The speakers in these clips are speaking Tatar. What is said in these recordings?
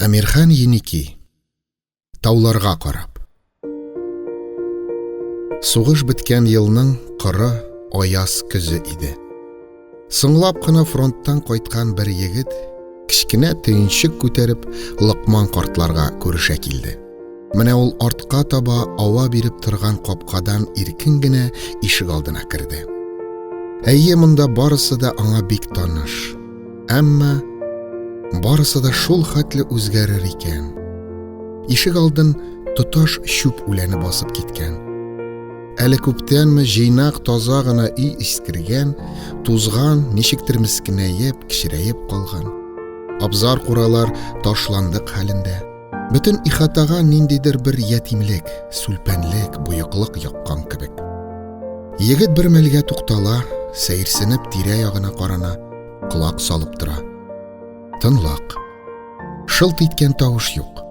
Әмирхан Еники. Тауларга карап. Сугыш беткән елның коры, аяз көзе иде. Соңлап кына фронттан кайткан бер егет, кечкенә төенчек күтәреп, Локман картларга күрешә килде. Менә ул артка таба ава биреп торган капкадан иркен генә ишек алдына керде. Әйе, монда барысы да аңа бик таныш. Әмма барысы да шул хәтле үзгәрер икән. Ишек алдын тоташ чүп үләне басып киткән. Әле күптәнме җыйнак таза гына өй искергән, тузган, ничектер мескенәеп, кечерәеп калган. Абзар куралар ташландык хәлендә. Бөтен ихатага ниндидер бер ятимлек, сүлпәнлек, боеклык яккан кебек. Егет бер мәлгә туктала, сәерсенеп тирә-ягына карана, колак салып тора. Тынлык. Шылт иткән тавыш юк.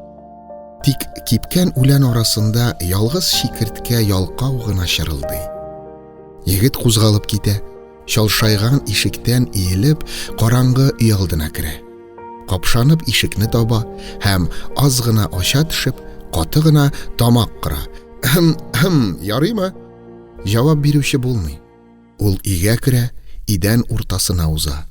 Тик кипкән үлән арасында ялгыз чикерткә ялкау гына чырылдый. Егет кузгалып китә, чалшайган ишектән иелеп, караңгы өй алдына керә. Капшанып ишекне таба һәм аз гына ача төшеп, каты гына тамак кыра. Хм, хм, ярыймы? Җавап бирүче булмый. Ул өйгә керә, идән уртасына уза.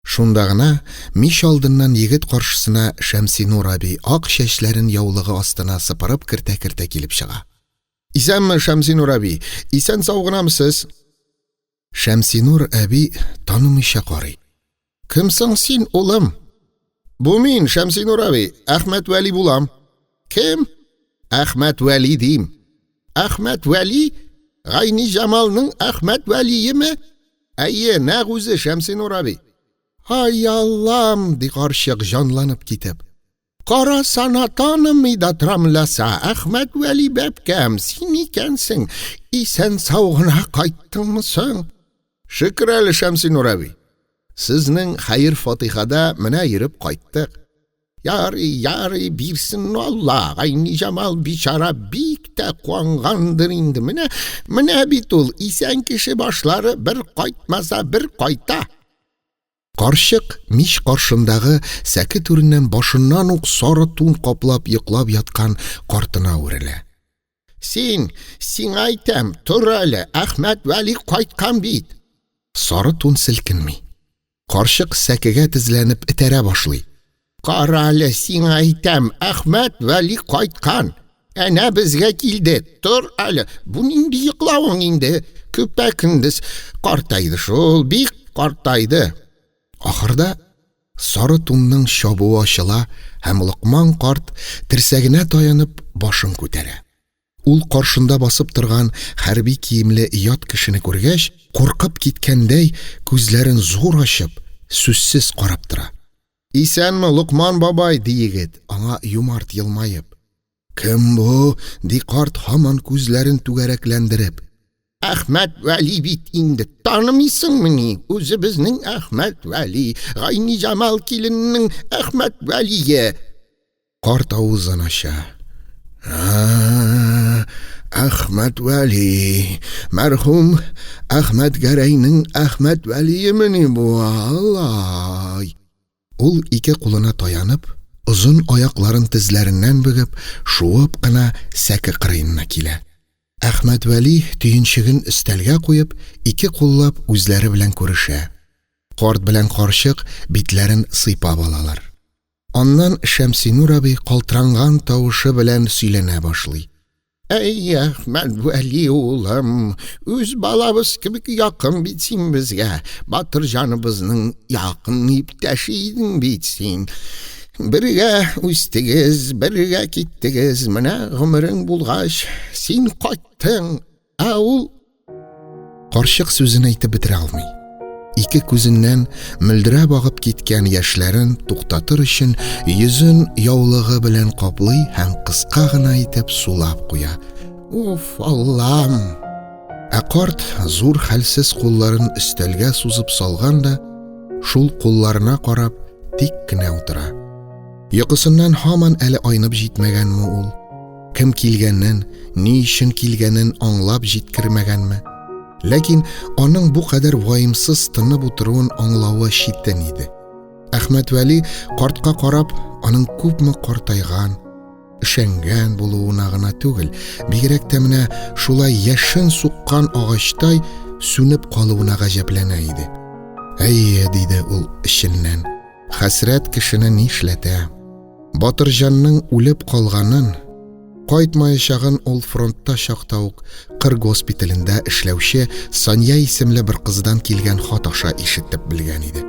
Шунда гына мич алдыннан егет каршысына Шәмсинур әби ак чәчләрен яулыгы астына сыпырып кертә-кертә килеп чыга. Исәнме, Шәмсинур әби, исән-сау гынамы сез? Шәмсинур әби танымыйча карый. Кем соң син, улым? Бу мин, Шәмсинур әби, Әхмәт Вәли булам. Кем? Әхмәт Вәли дим. Әхмәт Вәли? Гайниҗамалның Әхмәт Вәлиеме? Әйе, нәкъ үзе, Шәмсинур әби. Ай Аллам, ди карчык, җанланып китеп. Карасана, танымый да торам ласа, Әхмәт Вәли бәбкәм, син икәнсең. Исән-сау гына кайттыңмы соң? Шөкер әле, Шәмсинур әби. Сезнең хәер-фатихада менә йөреп кайттык. Ярый, ярый, бирсен Алла, Гайниҗамал бичара бик тә куангандыр инде. Менә, менә бит ул, исән кеше башлары бер кайтмаса, бер кайта. Карчык мич каршындагы сәке түреннән башыннан ук сары тун каплап йоклап яткан картына үрелә. Син, сиңа әйтәм, тор әле, Әхмәт Вәли кайткан бит. Сары тун селкенми. Карчык сәкегә тезләнеп этәрә башлый. Кара әле, сиңа әйтәм, Әхмәт Вәли кайткан. Әнә безгә килде. Тор әле, бу нинди йоклавың инде? Көпә-көндез картайды шул, бик картайды. Ахырда сары тунның чабуы ачыла һәм Локман карт терсәгенә таянып башын күтәрә. Ул каршында басып торган хәрби киемле ят кешене күргәч, куркып киткәндәй, күзләрен зур ачып, сүзсез карап тора. Исәнме, Локман бабай, ди егет, аңа юмарт елмаеп. Кем бу? ди карт, һаман күзләрен түгәрәкләндереп. Әхмәт Вәли бит инде, танымыйсыңмыни? Үзебезнең Әхмәт Вәли, Гайниҗамал киленнең Әхмәт Вәлие. Карт авызын ача. А, Әхмәт Вәли, мәрхүм Әхмәт Гәрәйнең Әхмәт Вәлиемени бу, алай? Ул ике кулына таянып, озын аякларын тезләреннән бөгеп, шуып кына сәке кырыенна килә. Әхмәтвәли төенчеген өстәлгә куеп, ике куллап үзләре белән күрешә. Карт белән карчык битләрен сыйпап алалар. Аннан Шәмсинур абый калтыранган тавышы белән сөйләнә башлый. Әй, Әхмәтвәли улым, үз балабыз кебек якын бит син безгә, Батырҗаныбызның якын иптәше идең бит син. Бергә үстегез, бергә киттегез, менә гомерең булгач, син кайттың, Ә ул карчык сүзен әйтеп бетерә алмый. Ике күзеннән мөлдерәп агып киткән яшьләрен туктатыр өчен йөзен яулыгы белән каплый һәм кыска гына итеп сулап куя. Уф, Аллам! Ә карт зур хәлсез кулларын өстәлгә сузып салган да, шул кулларына карап, тик кенә утыра. Йокысыннан һаман әле айнып җитмәгәнме ул? Кем килгәнен, ни өчен килгәнен аңлап җиткермәгәнме? Ләкин аның бу кадәр ваемсыз тынып утыруын аңлавы читен иде. Әхмәтвәли картка карап, аның күпме картайган, өшәнгән булуына гына түгел, бигрәк тә менә шулай яшен суккан агачтай сүнеп калуына гаҗәпләнә иде. Әйе, диде ул эченнән. Хәсрәт кешене нишләтә? Батырҗанның үлеп калганын, кайтмаячагын ул фронтта чакта ук кыр госпиталендә эшләүче Сания исемле бер кыздан килгән хат аша ишетеп белгән иде.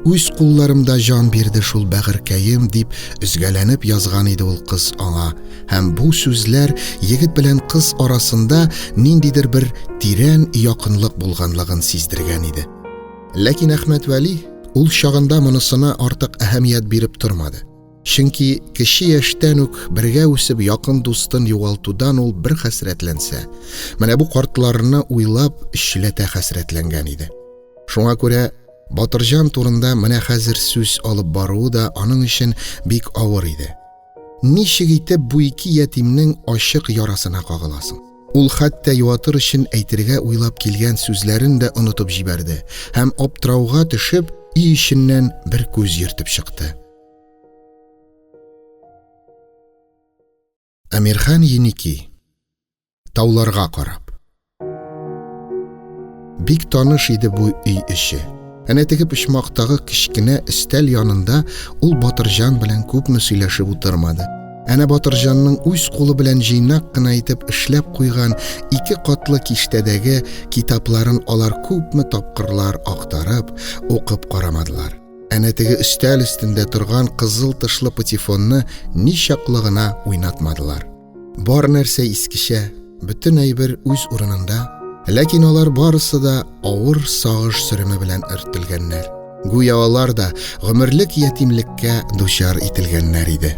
Үз кулларымда җан бирде шул бәгырькәем, дип өзгәләнеп язган иде ул кыз аңа. Һәм бу сүзләр егет белән кыз арасында ниндидер бер тирән якынлык булганлыгын сиздергән иде. Ләкин Әхмәтвәли ул чагында монысына артык әһәмият биреп тормады. Чөнки кече яшьтән үк бергә үсеп якын дустын югалтудан ул бер хәсрәтләнсә, менә бу картларны уйлап өчләтә хәсрәтләнгән иде. Шуңа күрә Батырҗан турында менә хәзер сүз алып баруы да аның өчен бик авыр иде. Ничек итеп бу ике ятимнең ачык ярасына кагыласың? Ул хәтта юатыр өчен әйтергә уйлап килгән сүзләрен дә онытып җибәрде һәм аптырауга төшеп, өй эченнән бер күз йөртеп чыкты. Әмирхан Еники. Тауларга карап. Бик таныш иде бу өй эче. Әнә теге почмактагы кечкенә өстәл янында ул Батырҗан белән күпме сөйләшеп утырмады. Әнә Батырҗанның үз кулы белән җыйнак кына итеп эшләп куйган ике катлы киштәдәге китапларын алар күпме тапкырлар актарып, укып карамадылар. Әнә теге өстәл өстендә торган кызыл тышлы патефонны ничаклы гына уйнатмадылар. Бар нәрсә искечә, бөтен әйбер үз урынында, ләкин алар барысы да авыр сагыш сөреме белән өртелгәннәр. Гүя алар да гомерлек ятимлеккә дучар ителгәннәр иде.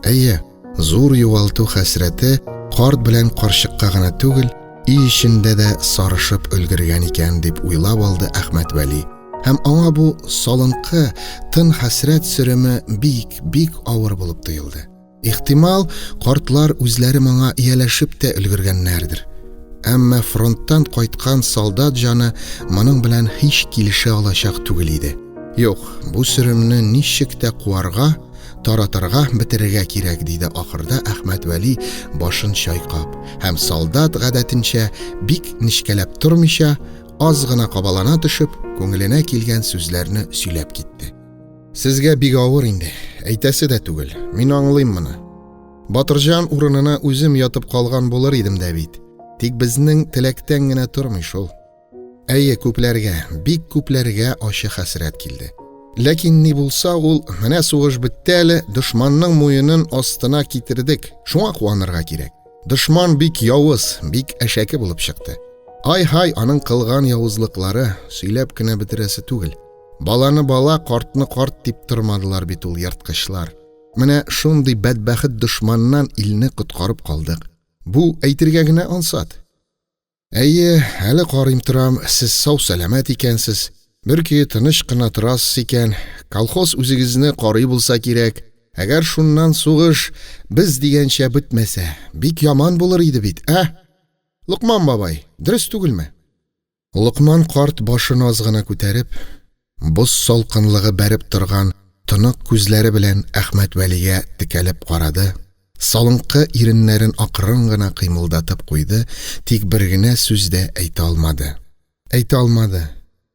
Әйе, зур югалту хәсрәте карт белән карчыкка гына түгел, өй эчендә дә сарышып өлгергән икән дип уйлап алды Әхмәт Вәли. Һәм аңа бу салынкы, тын хәсрәт сөреме бик, бик авыр булып тоелды. Ихтимал, картлар үзләре моңа ияләшеп тә өлгергәннәрдер. Әмма фронттан кайткан солдат җаны моның белән һич килешә алачак түгел иде. Юк, бу сөремне ничек тә куарга, таратырга, бетерергә кирәк, диде ахырда Әхмәт Вәли башын чайкап һәм солдат гадәтенчә бик нечкәләп тормыйча, аз гына кабалана төшеп, күңеленә килгән сүзләрне сөйләп китте. Сезгә бик авыр инде, әйтәсе дә түгел. Мин аңлыйм моны. Батырҗан урынына үзем ятып калган булыр идем дә бит. Тик безнең теләктән генә тормый шул. Әйе, күпләргә, бик күпләргә ачы хәсрәт килде. Ләкин ни булса ул, менә сугыш бетте әле, дошманның муенын астына китердек. Шуңа куанырга кирәк. Дошман бик явыз, бик әшәке булып чыкты. Ай-һай, аның кылган явызлыклары сөйләп кенә бетерәсе түгел. Баланы бала, картны карт дип тормадылар бит ул ерткычлар. Менә шундый бәдбәхет дошманнан илне коткарып калдык. Бу әйтергә генә ансат. Әйе, әле карыйм торам, сез сау-сәламәт икәнсез. Бер көе тыныч кына торасыз икән. Колхоз үзегезне карый булса кирәк. Әгәр шуннан сугыш без дигәнчә бетмәсә, бик яман булыр иде бит, ә? Локман бабай, дөрес түгелме? Локман карт башын аз гына күтәреп, боз салкынлыгы бәреп торган тонык күзләре белән Әхмәтвәлигә текәлеп карады, салынкы иреннәрен акрын гына кыймылдатып куйды, тик бер генә сүз дә әйтә алмады. Әйтә алмады,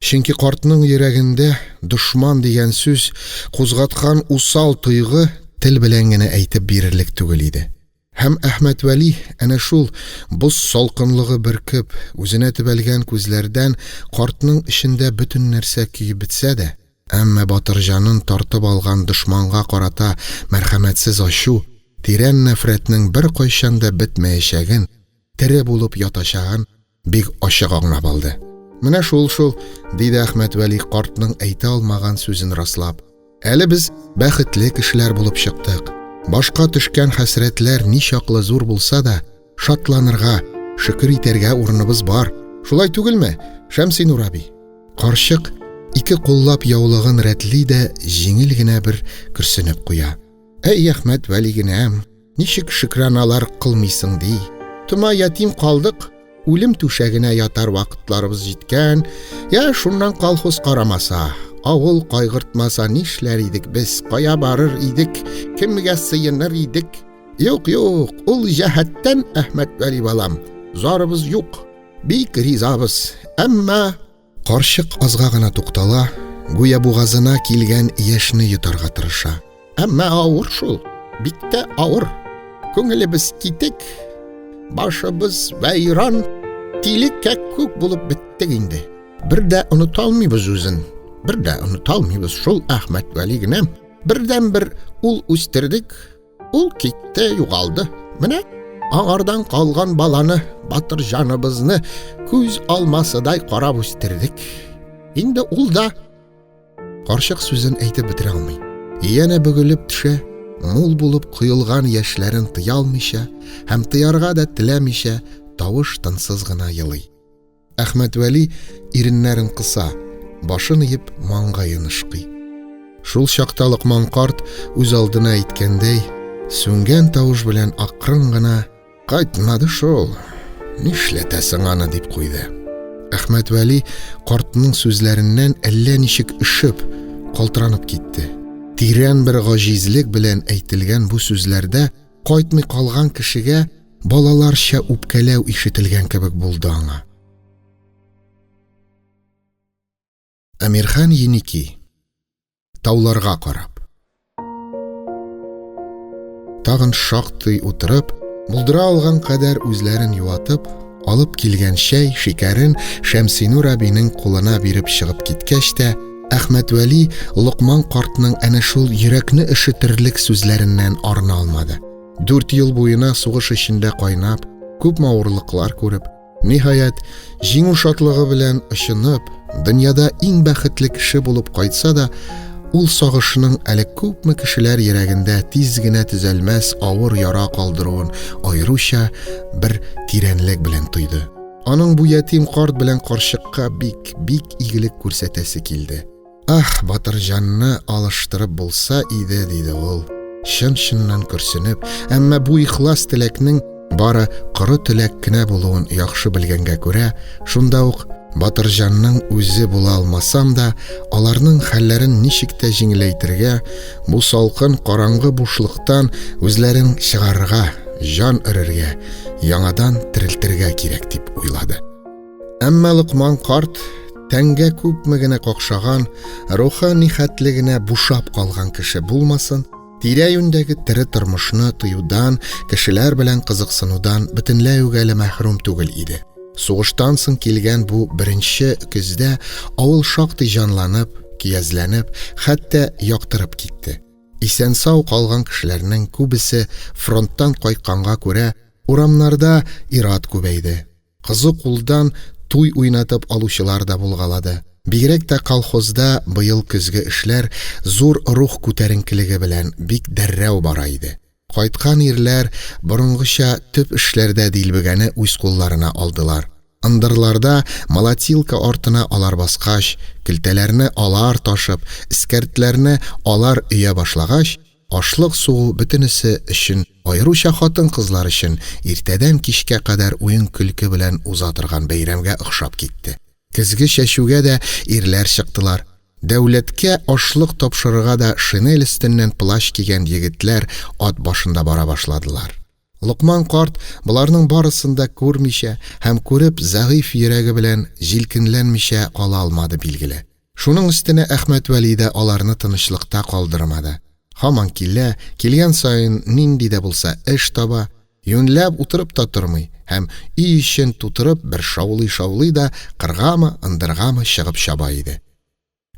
чөнки картның йөрәгендә дошман дигән сүз кузгаткан усал тойгы тел белән генә әйтеп бирерлек түгел иде. Һәм Әхмәтвәли әнә шул боз салкынлыгы бөркеп, үзенә төбәлгән күзләрдән картның эчендә бөтен нәрсә көеп бетсә дә, әмма Батырҗанын тартып алган дошманга карата мәрхәмәтсез ачу, тирән нәфрәтнең беркайчан да бетмәячәген, тере булып ятачагын бик ачык аңлап алды. Менә шул-шул, диде Әхмәтвәли картның әйтә алмаган сүзен раслап. Әле без бәхетле кешеләр булып чыктык. Башка төшкән хәсрәтләр ничаклы зур булса да, шатланырга, шөкер итәргә урыныбыз бар. Шулай түгелме, Шәмсинур абый? Карчык ике куллап яулыгын рәтли дә җиңел генә бер көрсенеп куя. Әй, Әхмәт Вәли генәм, ничек шөкраналар кылмыйсың ди. Тома ятим калдык, үлем түшәгенә ятар вакытларыбыз җиткән. Я шуннан колхоз карамаса. Авыл кайгыртмаса нишләр идек без, кая барыр идек, кемгә сыеныр идек? Юк, юк, ул җәһәттән, Әхмәтвәли балам, зарыбыз юк, бик ризабыз. Әмма Карчык азга гына туктала, гүя бугазына килгән яшьне йотарга тырыша. Әмма авыр шул, бик тә авыр. Күңелебез китек, башыбыз вәйран, тиле кәккүк булып беттек инде. Бер дә оныта алмыйбыз үзен, бер дә оныта алмыйбыз шул Әхмәтвәли генә. Бердәнбер ул үстердек, ул китте, югалды. Менә аңардан калган баланы, Батырҗаныбызны күз алмасыдай карап үстердек. Инде ул да Карчык сүзен әйтеп бетерә алмый. Янә бөгелеп төшә, мул булып коелган яшьләрен тыя алмыйча һәм тыярга да теләмичә, тавыш тынсыз гына елый. Әхмәтвәли иреннәрен кыса, башын иеп, маңгаен ышкый. Шул чакта Локман карт үз алдына әйткәндәй, сүнгән тавыш белән акрын гына Кайтмады шул. Нишләтәсең аны, дип куйды. Әхмәтвәли картның сүзләреннән әллә ничек өшеп, калтыранып китте. Тирән бер гаҗизлек белән әйтелгән бу сүзләрдә кайтмый калган кешегә балаларча үпкәләү ишетелгән кебек булды аңа. Әмирхан Еники. Тауларга карап. Тагын шактый утырып, булдыра алган кадәр үзләрен юатып, алып килгән чәй, шикәрен Шәмсинур әбинең кулына биреп чыгып киткәч тә, Әхмәтвәли Локман картның әнә шул йөрәкне өшетерлек сүзләреннән арына алмады. Дүрт ел буена сугыш эчендә кайнап, күпме авырлыклар күреп, Ниһаять, җиңү шатлыгы белән очынып, дөньяда иң бәхетле кеше булып кайтса да, ул сагышның әле күпме кешеләр йөрәгендә тиз генә төзәлмәс авыр яра калдыруын аеруча бер тирәнлек белән тойды. Аның бу ятим карт белән карчыкка бик, бик игелек күрсәтәсе килде. Ах, Батырҗанны алыштырып булса иде, диде ул, чын-чыннан көрсенеп, әмма бу ихлас теләкнең бары коры теләк кенә булуын яхшы белгәнгә күрә, шунда ук Батырҗанның үзе була алмасам да, аларның хәлләрен ничек тә җиңеләйтергә, бу салкын караңгы бушлыктан үзләрен чыгарырга, җан өрергә, яңадан терелтергә кирәк дип уйлады. Әмма Локман карт тәнгә күпме генә какшаган, рухы нихәтле генә бушап калган кеше булмасын, тирә-юньдәге тере тормышны тоюдан, кешеләр белән кызыксынудан бөтенләй үк әле мәхрүм түгел иде. Сугыштан соң килгән бу беренче көздә авыл шактый җанланып, көязләнеп, хәтта яктырып китте. Исән-сау калган кешеләрнең күбесе фронттан кайтканга күрә, урамнарда ир-ат күбәйде. Кызу кулдан туй уйнатып алучылар да булгалады. Бигрәк тә колхозда быел көзге эшләр зур рух күтәренкелеге белән бик дәррәү бара иде. Кайткан ирләр борынгыча төп эшләрдә дилбегәне үз кулларына алдылар. Ындырларда молотилка артына алар баскач, көлтәләрне алар ташып, эскертләрне алар өя башлагач, Ашлык сугу бөтенесе өчен, аеруча хатын-кызлар өчен, иртәдән кичкә кадәр уен-көлке белән уза торган бәйрәмгә охшап китте. Көзге чәчүгә дә ирләр чыктылар. Дәүләткә ашлык тапшырырга да шинель өстеннән плащ кигән егетләр ат башында бара башладылар. Локман карт боларның барысын да күрмичә һәм күреп зәгыйфь йөрәге белән җилкенләнмичә кала алмады, билгеле. Шуның өстенә Әхмәтвәли дә аларны тынычлыкта калдырмады. Һаман килә, килгән саен нинди дә булса эш таба, юньләп утырып та тормый һәм өй эчен тутырып бер шаулый-шаулый да кыргамы, ындыргамы чыгып чаба иде.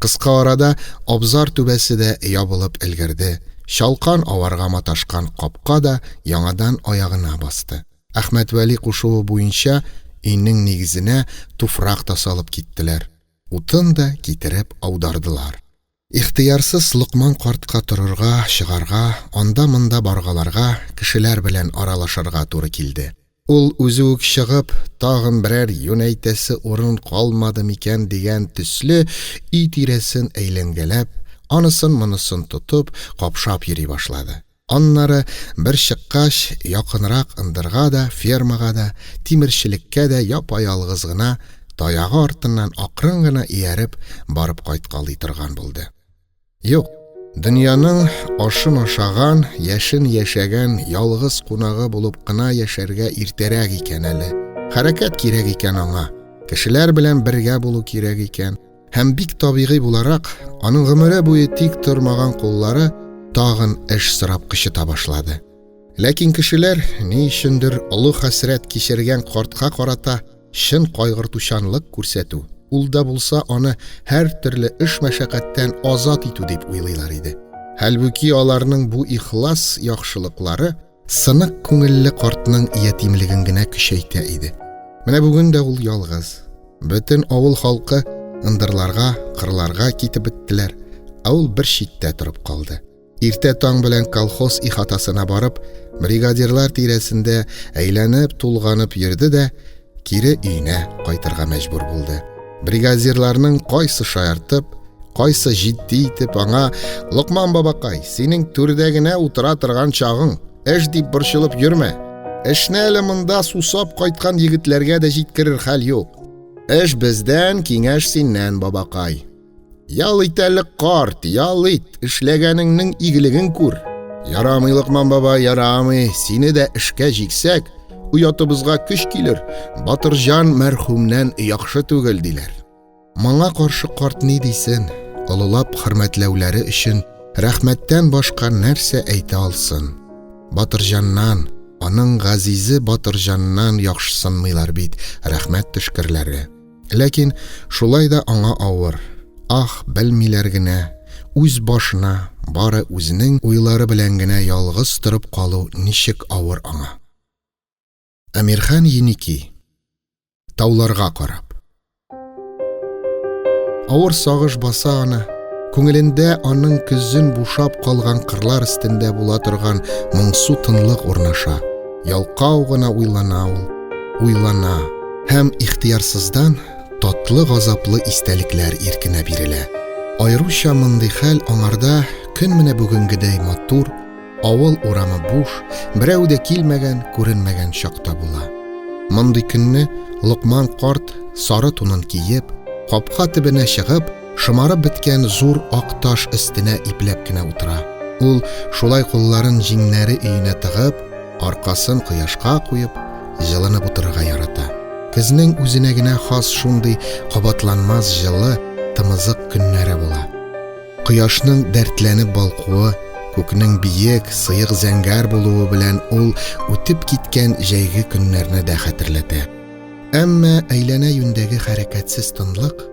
Кыска арада абзар түбәсе дә ябылып өлгерде, чалкан аварга маташкан капка да яңадан аягына басты. Әхмәтвәли кушуы буенча өйнең нигезенә туфрак та салып киттеләр, утын да китереп аудардылар. Ихтыярсыз Локман картка торырга, чыгарга, анда-монда баргаларга, кешеләр белән аралашырга туры килде. Ул үзе үк чыгып, тагын берәр юнәйтәсе урын калмады микән дигән төсле өй тирәсен әйләнгәләп, анысын-монысын тотып, капшап йөри башлады. Аннары, бер чыккач, якынрак ындырга да, фермага да, тимерчелеккә дә япа-ялгыз гына таягы артыннан акрын гына ияреп барып кайткалый торган булды. Юк, дөньяның ашын ашаган, яшен яшәгән ялгыз кунагы булып кына яшәргә иртәрәк икән әле. Хәрәкәт кирәк икән аңа, кешеләр белән бергә булу кирәк икән. Һәм бик табигый буларак, аның гомере буе тик тормаган куллары тагын эш сорап кычыта башлады. Ләкин кешеләр ни өчендер олы хәсрәт кичергән картка карата чын кайгыртучанлык күрсәтү, ул да булса аны һәртөрле эш-мәшәкатьтән азат итү дип уйлыйлар иде. Хәлбуки аларның бу ихлас яхшылыклары сынык күңелле картның ятимлеген генә көчәйтә иде. Менә бүген дә ул ялгыз. Бөтен авыл халкы ындырларга, кырларга китеп беттеләр, ә ул бер читтә торып калды. Иртә таң белән колхоз ихатасына барып, бригадирлар тирәсендә әйләнеп-тулганып йөрде дә, кире өенә кайтырга мәҗбүр булды. Бригадирларның кайсы шаяртып, кайсы җитди итеп аңа: "Локман бабакай, синең түрдә генә утыра торган чагың, эш дип борчылып йөрмә. Эшне әле монда сусап кайткан егетләргә дә җиткерер хәл юк. Эш бездән, киңәш синнән, бабакай. Ял ит әле, карт, ял ит, эшләгәнеңнең игелеген күр. Ярамый, Локман бабай, ярамый, сине дә эшкә җиксәк, оятыбызга көч килер, Батырҗан мәрхүмнән яхшы түгел, диләр. Моңа каршы карт ни дисен, олылап хөрмәтләүләре өчен рәхмәттән башка нәрсә әйтә алсын? Батырҗаннан, аның газизе Батырҗаннан яхшысынмыйлар бит, рәхмәт төшкерләре. Ләкин шулай да аңа авыр. Ах, белмиләр генә, үз башына, бары үзенең уйлары белән генә ялгыз торып калу ничек авыр аңа. Әмирхан Еники. Тауларга карап. Авыр сагыш баса аны. Күңелендә аның көзен бушап калган кырлар өстендә була торган моңсу тынлык урнаша. Ялкау гына уйлана ул, уйлана һәм ихтыярсыздан татлы газаплы истәлекләр иркенә бирелә. Аеруча мондый хәл аңарда көн менә бүгенгедәй матур, авыл урамы буш, берәү дә килмәгән, күренмәгән чакта була. Мондый көнне Локман карт сары тунын киеп, капка төбенә чыгып, шомарып беткән зур ак таш өстенә ипләп кенә утыра. Ул шулай кулларын җиңнәре өенә тыгып, аркасын кояшка куеп, җылынып утырырга ярата. Көзнең үзенә генә хас шундый кабатланмас җылы, тымызык көннәре була. Кояшның дәртләнеп балкуы, күкнең биек, сыек зәңгәр булуы белән ул үтеп киткән җәйге көннәрне дә хәтерләтә. Әмма әйләнә-юньдәге хәрәкәтсез тынлык,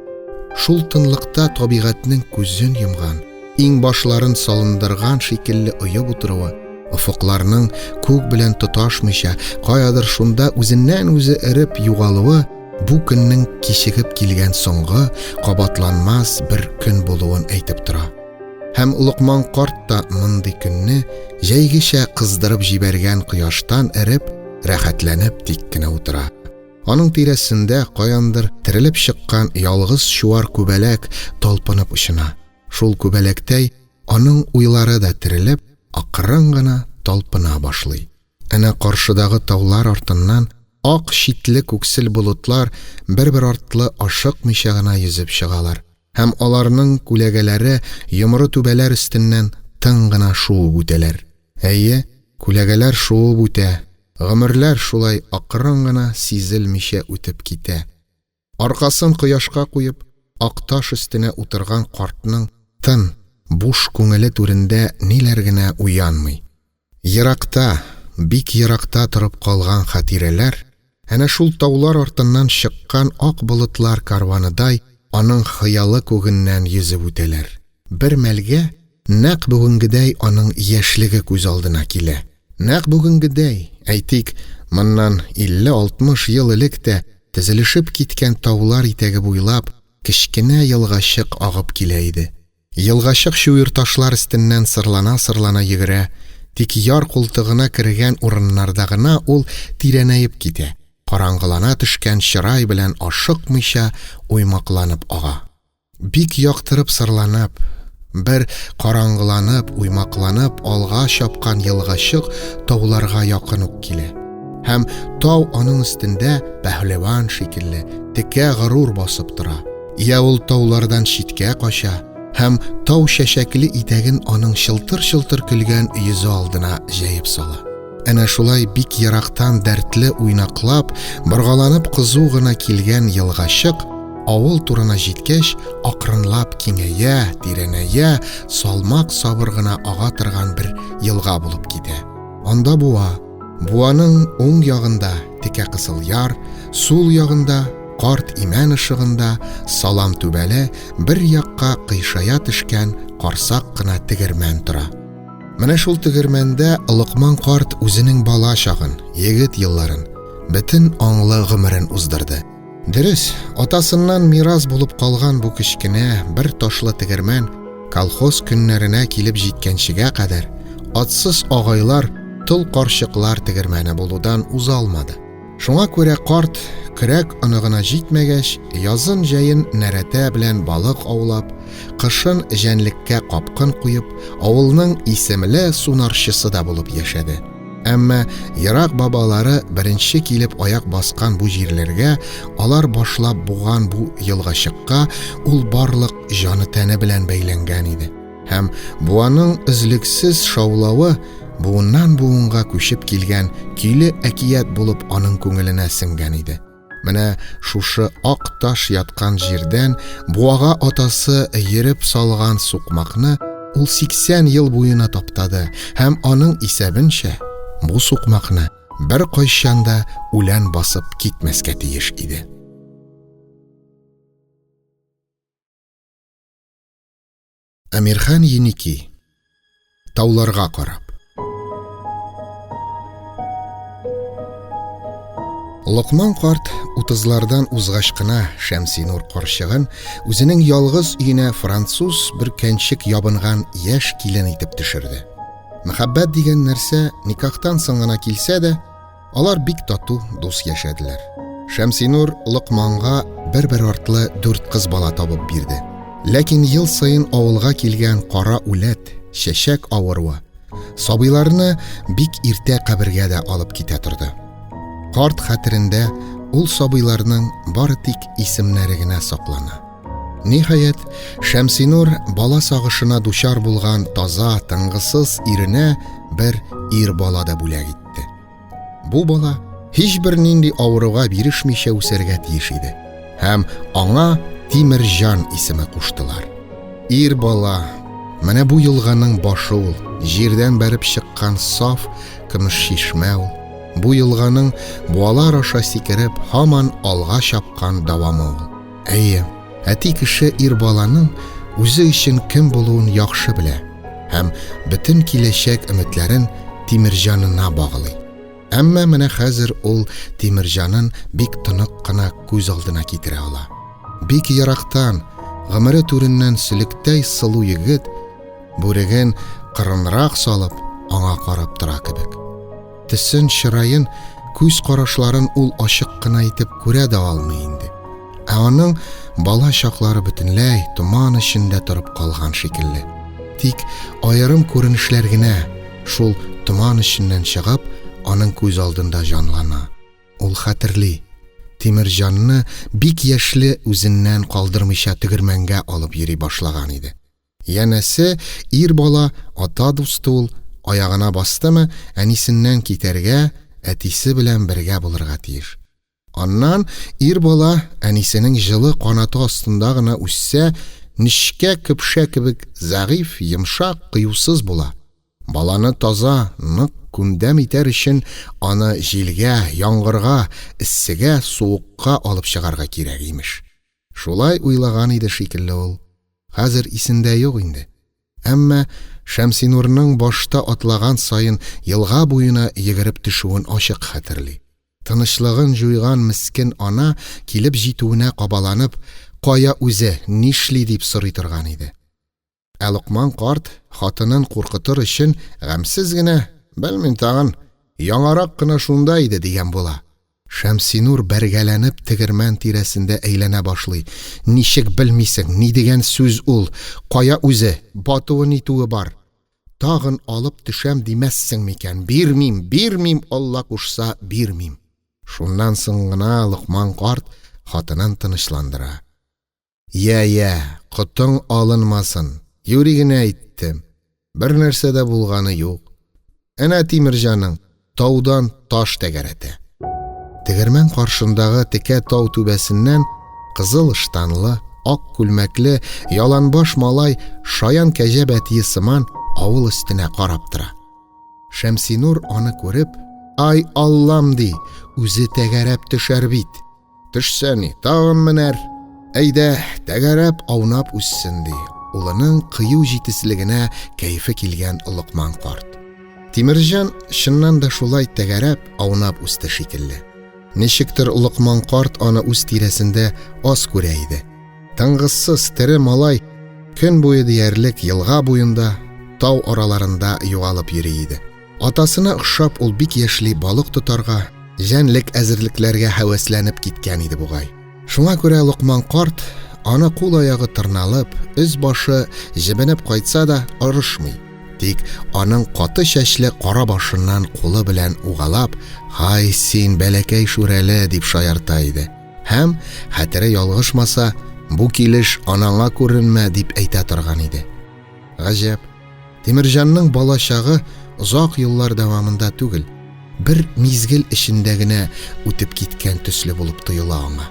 шул тынлыкта табигатьнең күзен йомган, иңбашларын салындырган шикелле оеп утыруы, офыкларның күк белән тоташмыйча, каядыр шунда үзеннән-үзе эреп югалуы бу көннең кичегеп килгән соңгы, кабатланмас бер көн булуын әйтеп тора. Һәм Локман карт та мондый көнне җәйгечә кыздырып җибәргән кояштан эреп, рәхәтләнеп тик кенә утыра. Аның тирәсендә каяндыр терелеп чыккан ялгыз чуар күбәләк талпынып очына. Шул күбәләктәй аның уйлары да терелеп, акрын гына талпына башлый. Әнә каршыдагы таулар артыннан ак читле күксел болытлар бер-бер артлы ашыкмыйча гына йөзеп чыгалар һәм аларның күләгәләре йомры түбәләр өстеннән тын гына шуып үтәләр. Әйе, күләгәләр шуып үтә, гомерләр шулай акрын гына сизелмичә үтеп китә. Аркасын кояшка куеп, ак таш өстенә утырган картның тын, буш күңеле түрендә ниләр генә уянмый. Еракта, бик еракта торып калган хатирәләр, әнә шул таулар артыннан чыккан ак болытлар кәрваныдай аның хыялы күгеннән йөзеп үтәләр. Бер мәлгә нәкъ бүгенгедәй аның яшьлеге күз алдына килә. Нәкъ бүгенгедәй, әйтик, моннан 50-60 ел элек тә тезелешеп киткән таулар итәге буйлап кечкенә елгачык агып килә иде. Елгачык чуерташлар өстеннән сырлана-сырлана йөгерә, тик яр култыгына кергән урыннарда гына ул тирәнәеп китә, караңгылана төшкән чырай белән ашыкмыйча уймакланып ага. Бик яктырып сырланып, бер караңгыланып, уймакланып алга чапкан елгачык тауларга якын ук килә. Һәм тау аның өстендә пәһлеван шикелле текә горур басып тора. Я ул таулардан читкә кача һәм тау чәчәкле итәген аның чылтыр-чылтыр көлгән йөзе алдына җәеп сала. Әнә шулай бик ерактан дәртле уйнаклап, боргаланып кызу гына килгән елгачык авыл турына җиткәч, акрынлап киңәя, тирәнәя, салмак сабыр гына ага торган бер елга булып китә. Анда буа, буаның уң ягында текә кысыл яр, сул ягында карт имән ышыгында салам түбәле бер якка кыйшая төшкән карсак кына тегермән тора. Менә шул тегермәндә Локман карт үзенең бала чагын, егет елларын, бөтен аңлы гомерен уздырды. Дөрес, атасыннан мирас булып калган бу кечкенә, бер ташлы тегермән колхоз көннәренә килеп җиткәнчегә кадәр атсыз агайлар, тол карчыклар тегермәне булудан уза алмады. Шуңа күрә карт, көрәк оныгына җитмәгәч, язын-җәен нәрәтә белән балык аулап, кышын җәнлеккә капкын куеп, авылның исемле сунарчысы да булып яшәде. Әмма ерак бабалары беренче килеп аяк баскан бу җирләргә, алар башлап буган бу елгачыкка ул барлык җаны-тәне белән бәйләнгән иде. Һәм буаның өзлексез шаулавы буыннан-буынга күчеп килгән көйле әкият булып аның күңеленә сеңгән иде. Менә шушы ак таш яткан җирдән буага атасы йөреп салган сукмакны ул 80 ел буена таптады һәм аның исәбенчә, бу сукмакны беркайчан да үлән басып китмәскә тиеш иде. Әмирхан Еники. Тауларга карап. Локман карт утызлардан узгач кына Шәмсинур карчыгын үзенең ялгыз өенә француз бөркәнчек ябынган яшь килен итеп төшерде. Мәхәббәт дигән нәрсә никахтан соң гына килсә дә, Алар бик тату, дус яшәделәр. Шәмсинур Локманга бер-бер артлы дүрт кыз бала табып бирде. Ләкин ел саен авылга килгән кара үләт, чәчәк авыруы сабыйларны бик иртә кабергә дә алып китә торды. Карт хәтерендә ул сабыйларның бары тик исемнәре генә саклана. Ниһаять, Шәмсинур бала сагышына дучар булган таза, тынгысыз иренә бер ир бала да бүләк итте. Бу бала һичбер нинди авыруга бирешмичә үсәргә тиеш иде. Һәм аңа Тимерҗан исеме куштылар. Ир бала, менә бу елганың башы ул, җирдән бәреп чыккан саф көмеш чишмә ул. Бу елганың буалар аша сикереп, һаман алга чапкан дәвамы ул. Әйе, әти кеше ир баланың үзе өчен кем булуын яхшы белә һәм бөтен киләчәк өметләрен Тимерҗанына баглый. Әмма менә хәзер ул Тимерҗанын бик тонык кына күз алдына китерә ала. Бик ерактан, гомере түреннән сөлектәй сылу егет, бүреген кырынрак салып, аңа карап тора кебек. Төсен, чыраен, күз карашларын ул ачык кына итеп күрә дә алмый инде. Ә аның бала чаклары бөтенләй томан эчендә торып калган шикелле. Тик аерым күренешләр генә шул томан эченнән чыгып, аның күз алдында җанлана. Ул хәтерли, Тимерҗанны бик яшьли үзеннән калдырмыйча тегермәнгә алып йөри башлаган иде. Янәсе, ир бала, ата дусты ул, аягына бастымы, әнисеннән китәргә, әтисе белән бергә булырга тиеш. Аннан ир бала әнисенең җылы канаты астында гына үссә, нечкә көпшә кебек зәгыйфь, йомшак, кыюсыз була. Баланы таза, нык, күндәм итәр өчен аны җилгә, яңгырга, эссегә, суыкка алып чыгарга кирәк, имеш. Шулай уйлаган иде шикелле ул. Хәзер исендә юк инде. Әмма Шәмсинурның башта атлаган саен елга буена йөгереп төшүен ачык хәтерли. Тынычлыгын җуйган мескен ана килеп җитүенә кабаланып, кая үзе, нишли дип сорый торган иде. Ә Локман карт, хатынын куркытыр өчен, гамьсез генә, Белмим тагын, яңарак кына шунда иде, дигән була. Шәмсинур бәргәләнеп тегермән тирәсендә әйләнә башлый. Ничек белмисең, ни дигән сүз ул, кая үзе, батуы-нитүе бар. Тагын алып төшәм димәссең микән, бирмим, бирмим, Алла кушса, бирмим. Шуннан соң гына Локман карт, хатынын тынычландыра. Йә, йә, котың алынмасын, юри генә әйттем. Бер нәрсә дә булганы юк. Әнә Тимерҗаның таудан таш тәгәрәтә. Тегермән каршындагы текә тау түбәсеннән кызыл ыштанлы, ак күлмәкле, яланбаш малай шаян кәҗә бәтие сыман авыл өстенә карап тора. Шәмсинур аны күреп, "Ай Аллам" ди, үзе тәгәрәп төшәр бит. Төшсә ни, тагын менәр. Әйдә, тәгәрәп аунап үссен, ди. Улының кыю җитезлегенә кәефе килгән Локман карт. Тимерҗан чыннан да шулай тәгәрәп аунап үсте шикелле. Ничектер Локман карт аны үз тирәсендә аз күрә иде. Тынгысыз тере малай көн буе диярлек елга буенда, тау араларында югалып йөри иде. Атасына охшап, ул бик яшьли балык тотарга, җәнлек әзерлекләргә һәвәсләнеп киткән иде бугай. Шуңа күрә Локман карт аны кул-аягы тырналып, өс-башы җебенеп кайтса да орышмый. Тик аның каты чәчле кара башыннан кулы белән угалап, «Һай син, бәләкәй шүрәле!» дип шаярта иде. Һәм, хәтере ялгышмаса, «Бу килеш анаңа күренмә!» дип әйтә торган иде. Гаҗәп. Тимерҗанның балачагы озак еллар дәвамында түгел, бер мизгел эчендә генә үтеп киткән төсле булып тоела аңа.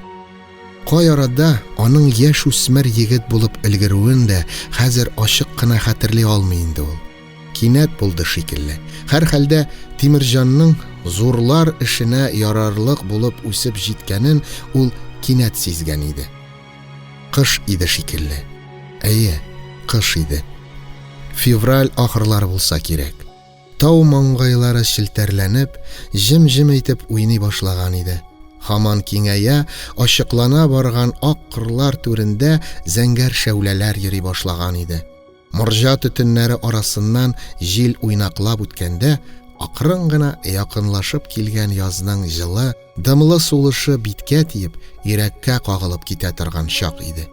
Кай арада аның яшүсмер егет булып өлгерүен дә хәзер ачык кына хәтерли алмый инде ул. Кинәт булды шикелле. Һәрхәлдә Тимерҗанның зурлар эшенә ярарлык булып үсеп җиткәнен ул кинәт сизгән иде. Кыш иде шикелле. Әйе, кыш иде. Февраль ахырлары булса кирәк. Тау маңгайлары челтәрләнеп, җем-җем итеп уйный башлаган иде. Һаман киңәя, ачыклана барган ак кырлар түрендә зәңгәр шәүләләр йөри башлаган иде. Морҗа төтеннәре арасыннан җил уйнаклап үткәндә, акрын гына якынлашып килгән язның җылы, дымлы сулышы биткә тиеп, йөрәккә кагылып китә торган чак иде.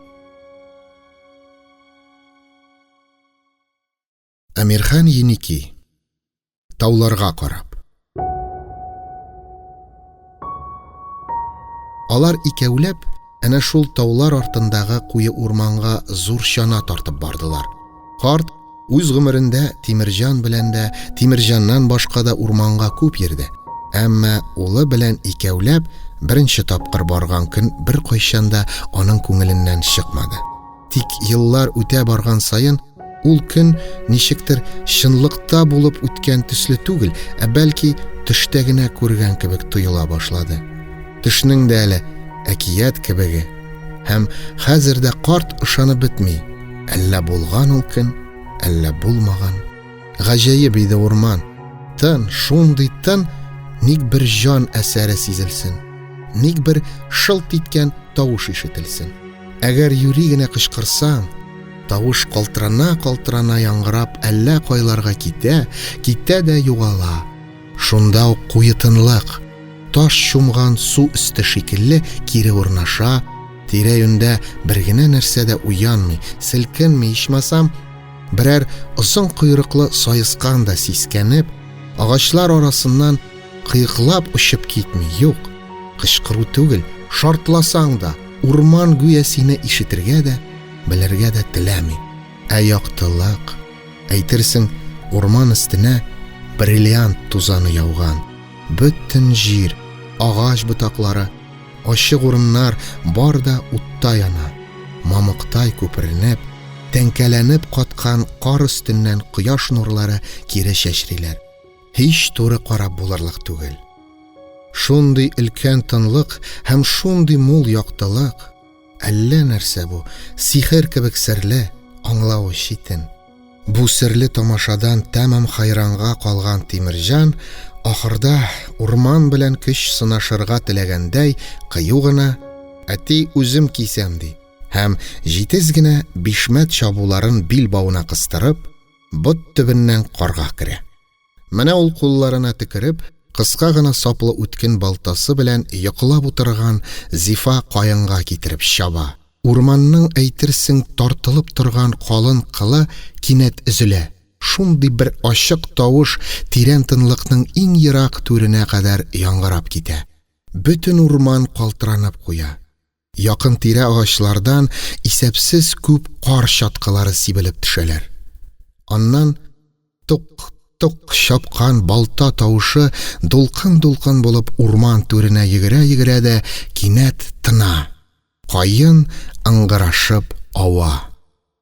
Әмирхан Еники. Тауларга карап. Алар икәүләп әнә шул таулар артындагы куе урманга зур чана тартып бардылар. Карт үз гомерендә Тимерҗан белән дә, Тимерҗаннан башка да урманга күп йөрде. Әмма улы белән икәүләп беренче тапкыр барган көн беркайчан да аның күңеленнән чыкмады. Тик еллар үтә барган саен ул көн ничектер чынлыкта булып үткән төсле түгел, ә бәлки төштә генә күргән кебек тоела башлады. Төшнең дә әле әкият кебеге. Һәм хәзер дә карт ышанып бетми, әллә булган ул көн, әллә булмаган. Гаҗәеп иде урман. Тын, шундый тын, ник бер җан әсәре сизелсен, ник бер шылт иткән тавыш ишетелсен. Әгәр юри генә кычкырсаң, тавыш калтырана-калтырана яңгырап әллә кайларга китә, китә дә югала. Шунда ук куе тынлык, таш чумган су өсте шикелле кире урнаша, тирә-юньдә бер генә нәрсә дә уянмый, селкенми, ичмасам, берәр озын койрыклы саескан да сискәнеп, агачлар арасыннан кыеклап очып китми, юк, кычкыру түгел, шартласаң да, урман гүя сине ишетергә дә, белергә дә теләми. Ә яктылык, әйтерсең, урман өстенә бриллиант тузаны яуган. Бөтен җир, агач ботаклары, ачык урыннар бар да утта яна. Мамыктай күперенеп, тәңкәләнеп каткан кар өстеннән кояш нурлары кире чәчриләр. Һич туры карап булырлык түгел. Шундый өлкән тынлык һәм шундый мул яктылык. Әллә нәрсә бу, сихер кебек серле, аңлавы читен. Бу серле тамашадан тәмам хайранга калган Тимерҗан ахырда урман белән көч сынашырга теләгәндәй кыю гына, Әти, үзем кисәм, ди. Һәм җитез генә бишмәт чабуларын билбавына кыстырып, бот төбеннән карга керә. Менә ул кулларына төкереп, кыска гына саплы үткен балтасы белән йоклап утырган зифа каенга китереп чаба. Урманның әйтерсең тартылып торган калын кылы кинәт өзелә. Шундый бер ачык тавыш тирән тынлыкның иң ерак түренә кадәр яңгырап китә. Бөтен урман калтыранып куя. Якын-тирә агачлардан исәпсез күп кар чаткылары сибелеп төшәләр. Аннан тук-тук чапкан балта тавышы дулкын-дулкын булып урман түренә йөгерә-йөгерә дә кинәт тына. Каен ыңгырашып ава.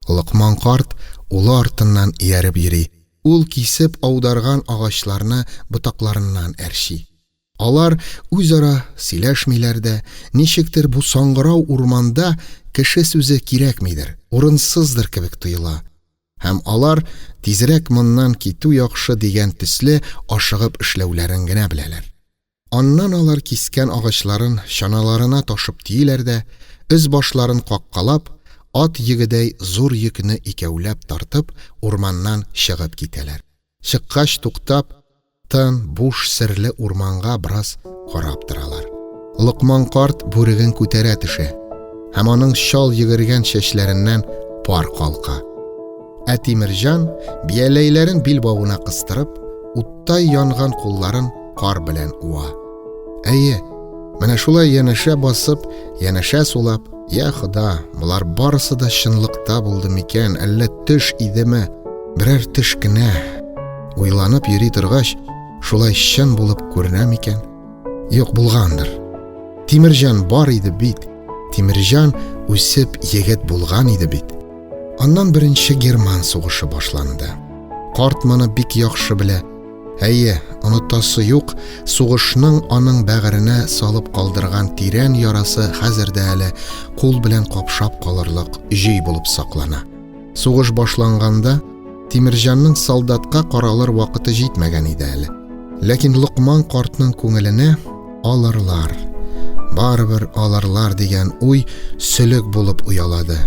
Локман карт улы артыннан ияреп йөри. Ул кисеп аударган агачларны ботакларыннан әрчи. Алар үзара сөйләшмиләр дә, ничектер бу саңгырау урманда кеше сүзе кирәкмидер, урынсыздыр кебек тоела. Һәм алар тизрәк моннан китү яхшы дигән төсле ашыгып эшләүләрен генә беләләр. Аннан алар кискән агачларын чаналарына ташып төйиләр дә, өс-башларын каккалап, ат йөгедәй зур йөкне икәүләп тартып, урманнан чыгып китәләр. Чыккач туктап, тын, буш, серле урманга бераз карап торалар. Локман карт бүреген күтәрә төшә һәм аның чал йөгергән чәчләреннән пар калка. Ә Тимерҗан, бияләйләрен билбавына кыстырып, уттай янган кулларын кар белән уа. Әйе, менә шулай янәшә басып, янәшә сулап, я Хода, болар барысы да чынлыкта булды микән, әллә төш идеме? Берәр төш кенә. Уйланып йөри торгач, шулай чын булып күренә микән? Юк, булгандыр. Тимерҗан бар иде бит. Тимерҗан үсеп егет булган иде бит. Аннан беренче герман сугышы башланды. Карт моны бик яхшы белә. Әйе, онытасы юк, сугышның аның бәгыренә салып калдырган тирән ярасы хәзер дә әле кул белән капшап калырлык җөй булып саклана. Сугыш башланганда Тимерҗанның солдатка каралыр вакыты җитмәгән иде әле. Ләкин Локман картның күңеленә алырлар, барыбер алырлар дигән уй сөлек булып оялады.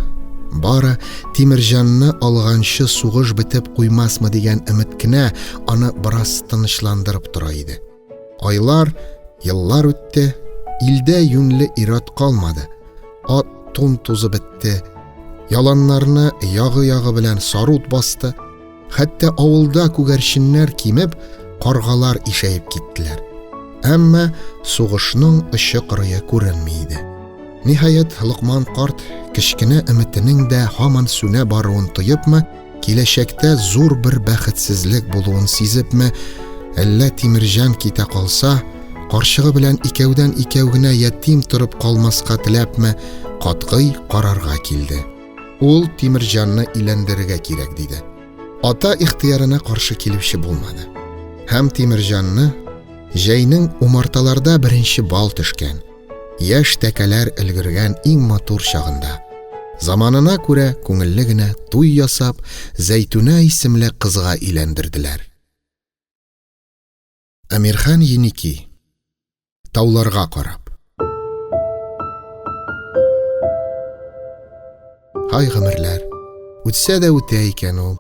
Бары Тимерҗанны алганчы сугыш бетеп куймасмы дигән өмет кенә аны бераз тынычландырып тора иде. Айлар, еллар үтте, илдә юньле ир-ат калмады. Ат тун тузы бетте. Яланнарны ягы-ягы белән сарут басты. Хәтта авылда күгәрченнәр кимеп, каргалар ишәеп киттеләр. Әмма сугышның очы-кырые күренми иде. Ниһаять, Локман карт кечкенә өметенең дә һаман сүнә баруын тоепмы, киләчәктә зур бер бәхетсезлек булуын сизепме, әллә Тимерҗан китә калса, карчыгы белән икәүдән-икәү генә ятим торып калмаска теләпме, катгый карарга килде. Ул Тимерҗанны өйләндерергә кирәк, диде. Ата ихтыярына каршы килүче булмады. Һәм Тимерҗанны җәйнең умарталарда беренче бал төшкән, яшь тәкәләр өлгергән иң матур чагында, заманына күрә күңелле генә туй ясап, Зәйтүнә исемле кызга өйләндерделәр. Әмирхан Еники. Тауларга карап. Һай гомерләр. Үтсә дә үтә икән ул.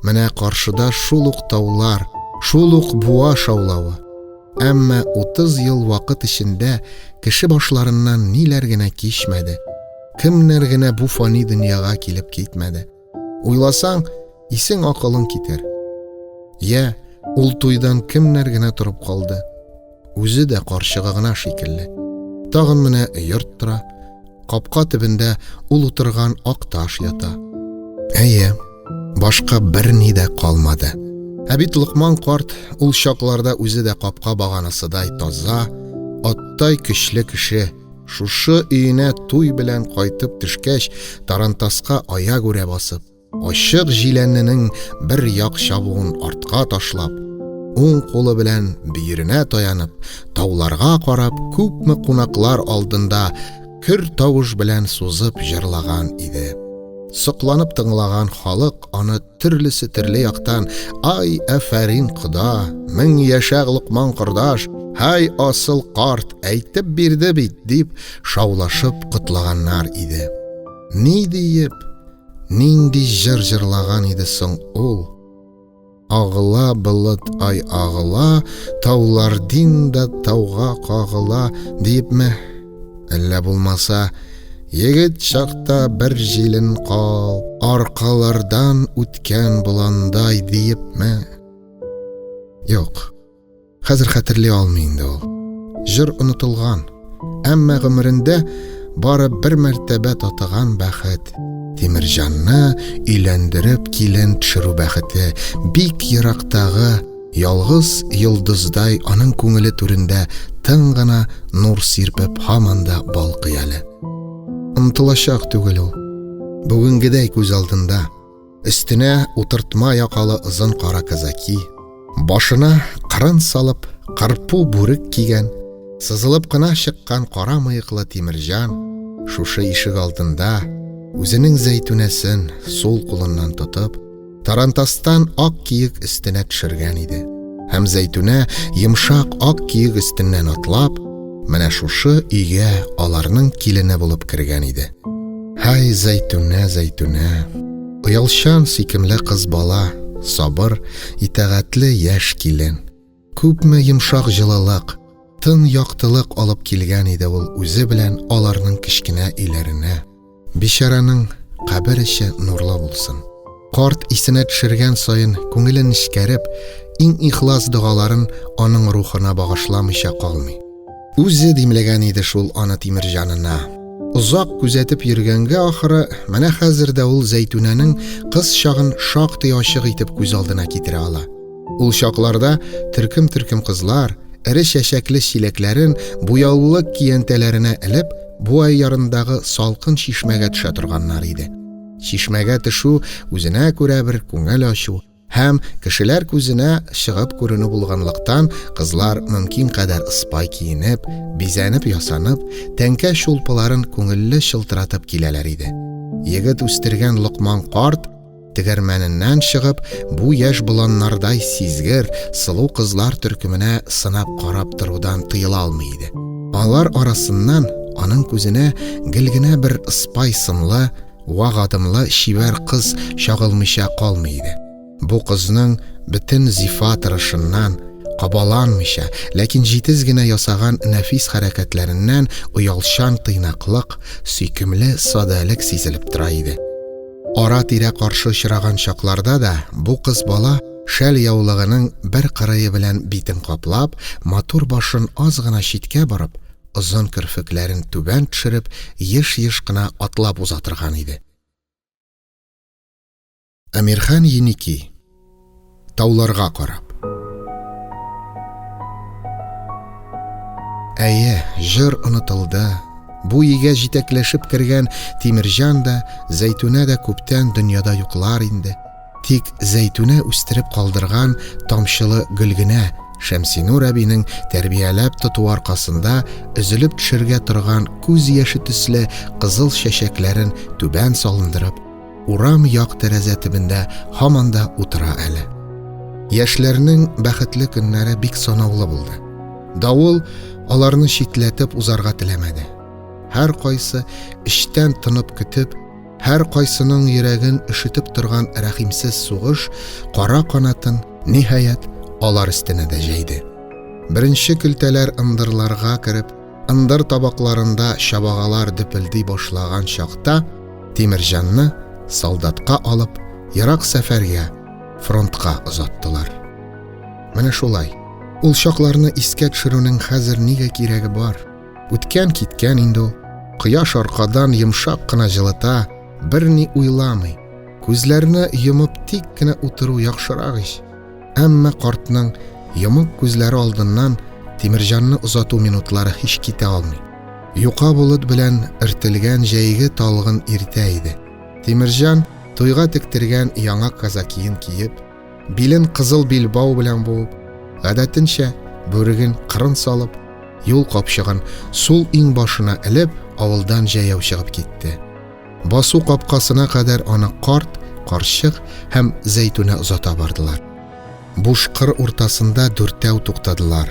Менә каршыда шул ук таулар, шул ук буа шаулавы. Әмма 30 ел вакыт эчендә кеше башларыннан ниләр генә кичмәде, кемнәр генә бу фани дөньяга килеп китмәде. Уйласаң, исең акылың китәр. Я, ул туйдан кемнәр генә торып калды? Үзе дә карчыгы гына шикелле. Тагын менә йорт тора. Капка төбендә ул утырган ак таш ята. Әйе, башка берни дә калмады. Ә бит Локман карт ул чакларда үзе дә капка баганасыдай таза, аттай көчле кеше. Шушы өенә туй белән кайтып төшкәч, тарантаска аягүрә басып, ачык җиләненең бер як чабуын артка ташлап, уң кулы белән бөеренә таянып, тауларга карап, күпме кунаклар алдында көр тавыш белән сузып җырлаган иде. Сокланып тыңлаган халык аны төрлесе төрле яктан «Ай, афәрин, кода! Мең яшә, Локман кордаш! Һай, асыл карт, әйтеп бирде бит!» дип шаулашып котлаганнар иде. Ни диеп, нинди җыр җырлаган иде соң ул? Агыла болыт ай агыла, таулардин да тауга кагыла, диепме? Әллә булмаса, егет чакта бер җилен кал, аркалардан үткән боландай диепме? Юк, хәзер хәтерли алмый инде ул. Җыр онытылган. Әмма гомерендә бары бер мәртәбә татыган бәхет, Тимерҗанны өйләндереп килен төшерү бәхете бик ерактагы ялгыз йолдыздай аның күңеле түрендә тын гына нур сирпеп һаман да балкый әле. Онытылачак түгел ул. Бүгенгедәй күз алдында. Өстенә утыртма якалы озын кара казаки, башына кырын салып, кырпу бүрек кигән, сызылып кына чыккан кара мыеклы Тимерҗан шушы ишек алдында үзенең Зәйтүнәсен сул кулыннан тотып, тарантастан ак киек өстенә төшергән иде. Һәм Зәйтүнә йомшак ак киек өстеннән атлап, менә шушы өйгә аларның килене булып кергән иде. Һай, Зәйтүнә, Зәйтүнә! Оялчан, сөйкемле кыз бала, сабыр, итагатьле яшь килен. Күпме йомшак җылылык, тын яктылык алып килгән иде ул үзе белән аларның кечкенә өйләренә. Бичараның кабер эче нурлы булсын. Карт исенә төшергән саен күңеле нечкәреп, иң ихлас догаларын аның рухына багышламыйча калмый. Үзе димләгән иде шул аны Тимерҗанына. Озак күзәтеп йөргәнгә ахыры, менә хәзер дә ул Зәйтүнәнең кыз чагын шактый ачык итеп күз алдына китерә ала. Ул чакларда төркем-төркем кызлар, эре чәчәкле чиләкләрен буяулы киянтәләренә элеп, буа ярындагы салкын чишмәгә төшә торганнар иде. Чишмәгә төшү үзенә күрә бер күңел ачу һәм кешеләр күзенә чыгып күренү булганлыктан, кызлар мөмкин кадәр ыспай киенеп, бизәнеп-ясанып, тәңкә чулпыларын күңелле чылтыратып киләләр иде. Егет үстергән Локман карт Тегермәненнән чыгып, бу яшь боланнардай сизгер, сылу кызлар төркеменә сынап карап торудан тыела алмый иде. Алар арасыннан аның күзенә гел генә бер ыспай сынлы, вак адымлы чибәр кыз чагылмыйча калмый иде. Бу кызның бөтен зифа тырышыннан, кабаланмыйча, ләкин җитез генә ясаган нәфис хәрәкәтләреннән оялчан тыйнаклык, сөйкемле садәлек сизелеп тора иде. Ара-тирә каршы очраган чакларда да бу кыз бала шәл яулыгының бер кырые белән битен каплап, матур башын аз гына читкә борып, озын керфекләрен түбән төшереп, еш-еш кына атлап уза торган иде. Әмирхан Еники. Тауларга карап. Әйе, җыр онытылды. Бу өйгә җитәкләшеп кергән Тимерҗан да, Зәйтүнә дә күптән дөньяда юклар инде. Тик Зәйтүнә үстереп калдырган тамчылы гөл генә Шәмсинур әбинең тәрбияләп тотуы аркасында өзелеп төшергә торган күз яше төсле кызыл чәчәкләрен түбән салындырып, урам як тәрәзә төбендә һаман да утыра әле. Яшьләрнең бәхетле көннәре бик санаулы булды. Давыл аларны читләтеп узарга теләмәде. Һәр кайсы эчтән тынып көтеп, һәр кайсының йөрәген өшетеп торган рәхимсез сугыш кара канатын, ниһаять, алар өстенә дә җәйде. Беренче көлтәләр ындырларга кереп, Ындыр табакларында чабагалар дөпелди башлаган чакта Тимерҗанны солдатка алып, ерак сәфәргә, фронтка озаттылар. Менә шулай. Ул чакларны искә төшерүнең хәзер нигә кирәге бар? Үткән киткән инде ул. Кояш аркадан йомшак кына җылыта, берни уйламый. Күзләрне йомып тик кенә утыру яхшырак ич. Әмма картның йомык күзләре алдыннан Тимерҗанны озату минутлары һич китә алмый. Юка болыт белән өртелгән җәйге талгын иртә иде. Тимерҗан туйга тектергән яңа казакиен киеп, билен кызыл билбау белән буып, гадәтенчә бүреген кырын салып, юл капчыгын сул иңбашына элеп, авылдан җәяү чыгып китте. Басу капкасына кадәр аны карт, карчык һәм Зәйтүнә озата бардылар. Буш кыр уртасында дүртәү туктадылар.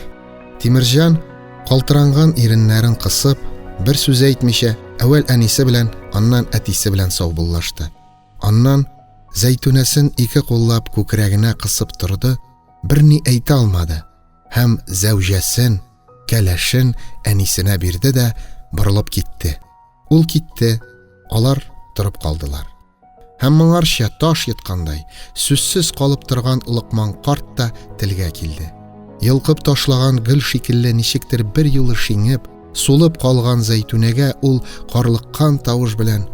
Тимерҗан, калтыранган иреннәрен кысып, бер сүз әйтмичә, әүвәл әнисе белән, аннан әтисе белән саубуллашты. Аннан Зәйтүнәсен ике куллап күкрәгенә кысып торды, берни әйтә алмады һәм зәүҗәсен, кәләшен әнисенә бирде дә борылып китте. Ул китте, алар торып калдылар. Һәм моңарча таш йоткандай, сүзсез калып торган Локман карт та телгә килде. Йолкып ташлаган гөл шикелле ничектер бер юлы шиңеп, Сулып калган Зәйтүнәгә ул карлыккан тавыш белән: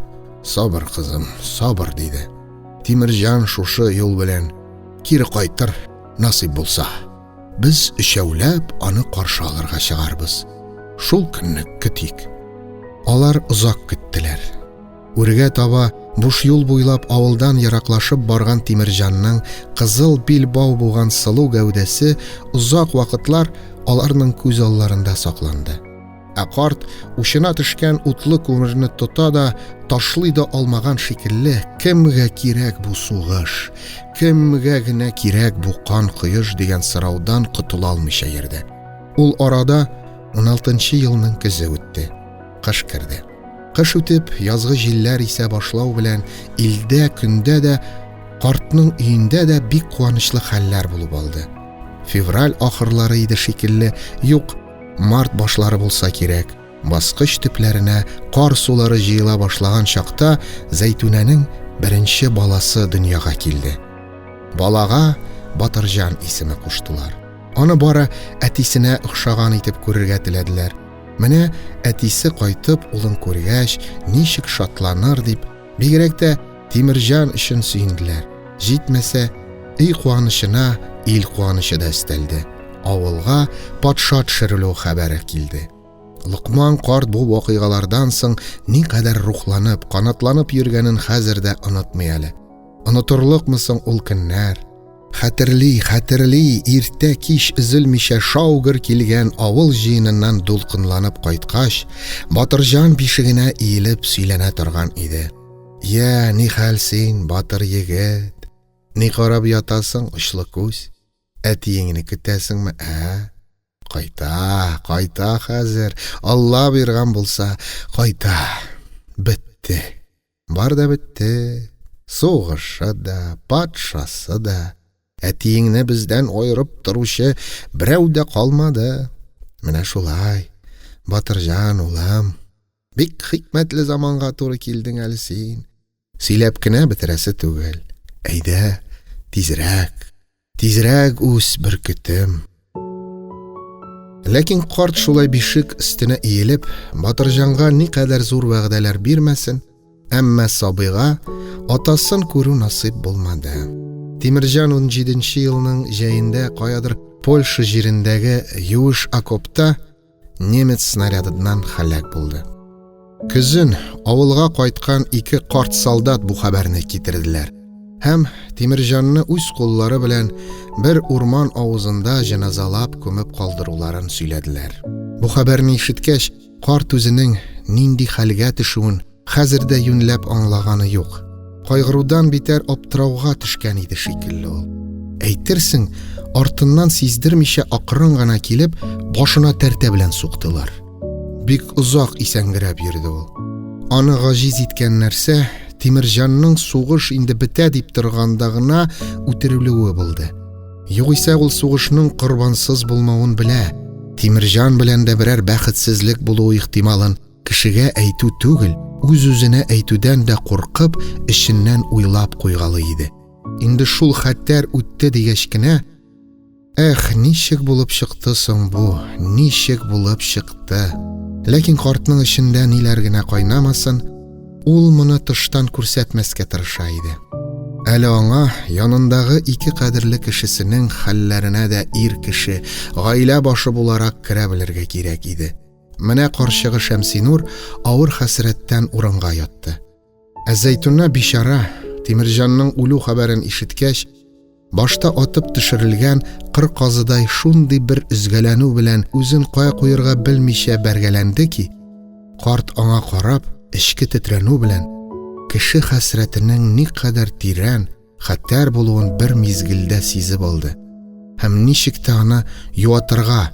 "Сабыр, кызым, сабыр", диде. Тимерҗан шушы юл белән кире кайтыр, насыйп булса. Без өчәүләп аны каршы алырга чыгарбыз. Шул көнне көтик. Алар озак көттеләр. Үргә таба буш юл буйлап авылдан ераклашып барган Тимерҗанның кызыл билбау буган сылу гәүдәсе озак вакытлар аларның күз алларында сакланды. Ә карт учына төшкән утлы күмерне тота да ташлый да алмаган шикелле, кемгә кирәк бу сугыш, кемгә генә кирәк бу кан коеш дигән сораудан котыла алмыйча йөрде. Ул арада 16 елның көзе үтте. Кыш керде. Кыш үтеп, язгы җилләр исә башлау белән илдә, көндә дә, картның өендә дә бик куанычлы хәлләр булып алды. Февраль ахырлары иде шикелле, юк, март башлары булса кирәк. Баскыч төпләренә кар сулары җыела башлаган чакта Зәйтүнәнең беренче баласы дөньяга килде. Балага Батырҗан исеме куштылар. Аны бары әтисенә охшаган итеп күрергә теләделәр. Менә әтисе кайтып улын күргәч, ничек шатланыр дип, бигрәк тә Тимерҗан өчен сөенделәр. Җитмәсә, өй куанычына ил куанычы да өстәлде. Авылга патша төшерелү хәбәре килде. Локман карт бу вакыйгалардан соң никадәр рухланып, канатланып йөргәнен хәзер дә онытмый әле. Онытырлыкмы соң ул көннәр? Хәтерли, хәтерли, иртә-кич өзелмичә шау-гөр килгән авыл җыеныннан дулкынланып кайткач, Батырҗан бишегенә иелеп сөйләнә торган иде. Йә, ни хәл син, батыр егет? Ни карап ятасың, очлы күз? Әтиеңне көтәсеңме, ә? Кайта, кайта хәзер, Алла боерган булса, кайта. Бетте. Бар да бетте. Сугышы да, патшасы да. Әтиеңне бездән аерып торучы берәү дә калмады. Менә шулай, Батырҗан улым. Бик хикмәтле заманга туры килдең әле син. Сөйләп кенә бетерәсе түгел. Әйдә, тизрәк, тизрәк үс, бөркетем. Ләкин карт шулай бишек өстенә иелеп, Батырҗанга никадәр зур вәгъдәләр бирмәсен, әмма сабыйга атасын күрү насыйп булмады. Тимерҗан 17 елның җәендә каядыр Польша җирендәге юеш окопта немец снарядыннан һәлак булды. Көзен авылга кайткан ике карт солдат бу хәбәрне китерделәр. Һәм Тимерҗанны үз куллары белән бер урман авызында җеназалап күмеп калдыруларын сөйләделәр. Бу хәбәрне ишеткәч, карт үзенең нинди хәлгә төшүен Хәзер дә юньләп аңлаганы юк. Кайгырудан битәр аптырауга төшкән иде шикелле ул. Әйтерсең, артыннан сиздермичә акрын гына килеп, башына тәртә белән суктылар. Бик озак исәнгерәп йөрде ул. Аны гаҗиз иткән нәрсә Тимерҗанның сугыш инде бетә дип торганда гына үтерелүе булды. Югыйсә ул сугышның корбансыз булмавын белә. Тимерҗан белән дә берәр бәхетсезлек булуы ихтималын Кешегә әйтү түгел, үз-үзенә әйтүдән дә куркып, эченнән уйлап куйгалый иде. Инде шул хәтәр үтте дигәч кенә, эх, ничек булып чыкты соң бу, ничек булып чыкты? Ләкин картның эчендә ниләр генә кайнамасын, ул моны тыштан күрсәтмәскә тырыша иде. Әле аңа янындагы ике кадерле кешесенең хәлләренә дә ир кеше, гаилә башы буларак керә белергә кирәк иде. Менә карчыгы Шәмсинур авыр хәсрәттән урынга ятты. Ә Зәйтүнә бичара, Тимерҗанның үлү хәбәрен ишеткәч, башта атып төшерелгән кыр казыдай шундый бер өзгәләнү белән үзен кая куерга белмичә бәргәләнде ки, карт аңа карап, эчке тетрәнү белән кеше хәсрәтенең никадәр тирән, хәтәр булуын бер мизгелдә сизеп алды һәм ничек тә аны юатырга,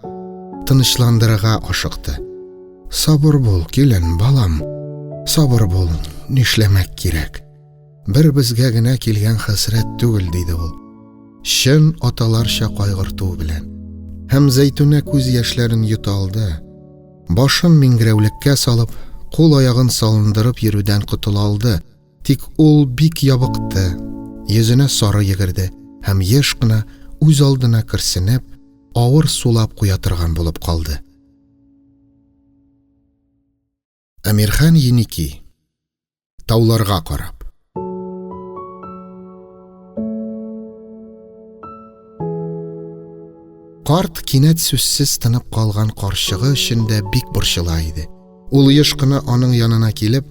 тынычландырырга ашыкты. Сабыр бул, килен, балам, сабыр бул, нишләмәк кирәк. Бер безгә генә килгән хәсрәт түгел, диде ул. Чын аталарча кайгырту белән. Һәм Зәйтүнә күз яшьләрен йота алды. Башын миңгерәүлеккә салып, кул-аягын салындырып йөрүдән котыла алды. Тик ул бик ябыкты, йөзенә сары йөгерде һәм еш кына үз алдына көрсенеп, авыр сулап куя торган булып калды. Әмирхан Еники. Тауларга карап. Карт кинәт сүзсез тынып калган карчыгы өчен дә бик борчыла иде. Ул еш кына аның янына килеп,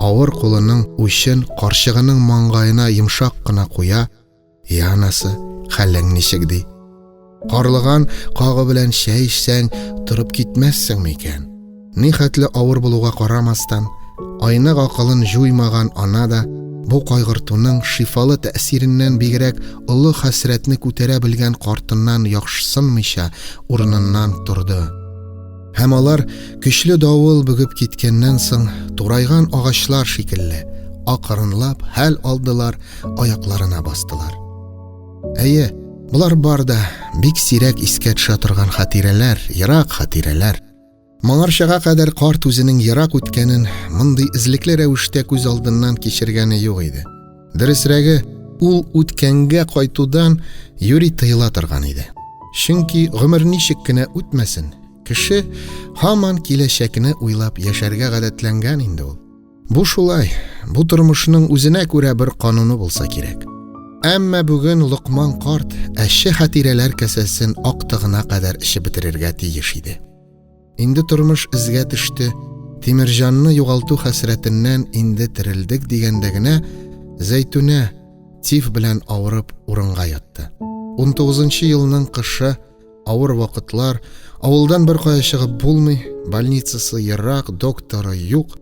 авыр кулының учын карчыгының маңгаена йомшак кына куя, Я анасы, хәлең ничек ди? Карлыган кагы белән чәй эчсәң, торып китмәссең микән? Ни хәтле авыр булуга карамастан, айнык акылын җуймаган ана да бу кайгыртуның шифалы тәэсиреннән бигрәк олы хәсрәтне күтәрә белгән картыннан яхшысынмыйча урыныннан торды. Һәм алар, көчле давыл бөгеп киткәннән соң, турайган агачлар шикелле, акрынлап хәл алдылар, аякларына бастылар. Әйе, болар бар да бик сирәк искә төшә торган хатирәләр, ерак хатирәләр. Моңарчага кадәр карт үзенең ерак үткәнен мондый эзлекле рәвештә күз алдыннан кичергәне юк иде. Дөресрәге, ул үткәнгә кайтудан юри тыела торган иде. Чөнки гомер ничек кенә үтмәсен, кеше һаман киләчәкне уйлап яшәргә гадәтләнгән инде ул. Бу шулай, бу тормышның үзенә күрә бер кануны булса кирәк. Әмма бүген Локман карт әче хатирәләр кәсәсен актыгына кадәр эчеп бетерергә тиеш иде. Инде тормыш эзгә төште, Тимерҗанны югалту хәсрәтеннән инде терелдек дигәндә генә Зәйтүнә тиф белән авырып урынга ятты. 19 елның кышы Авыр вакытлар, авылдан беркая чыгып булмый, больницасы ерак, докторы юк.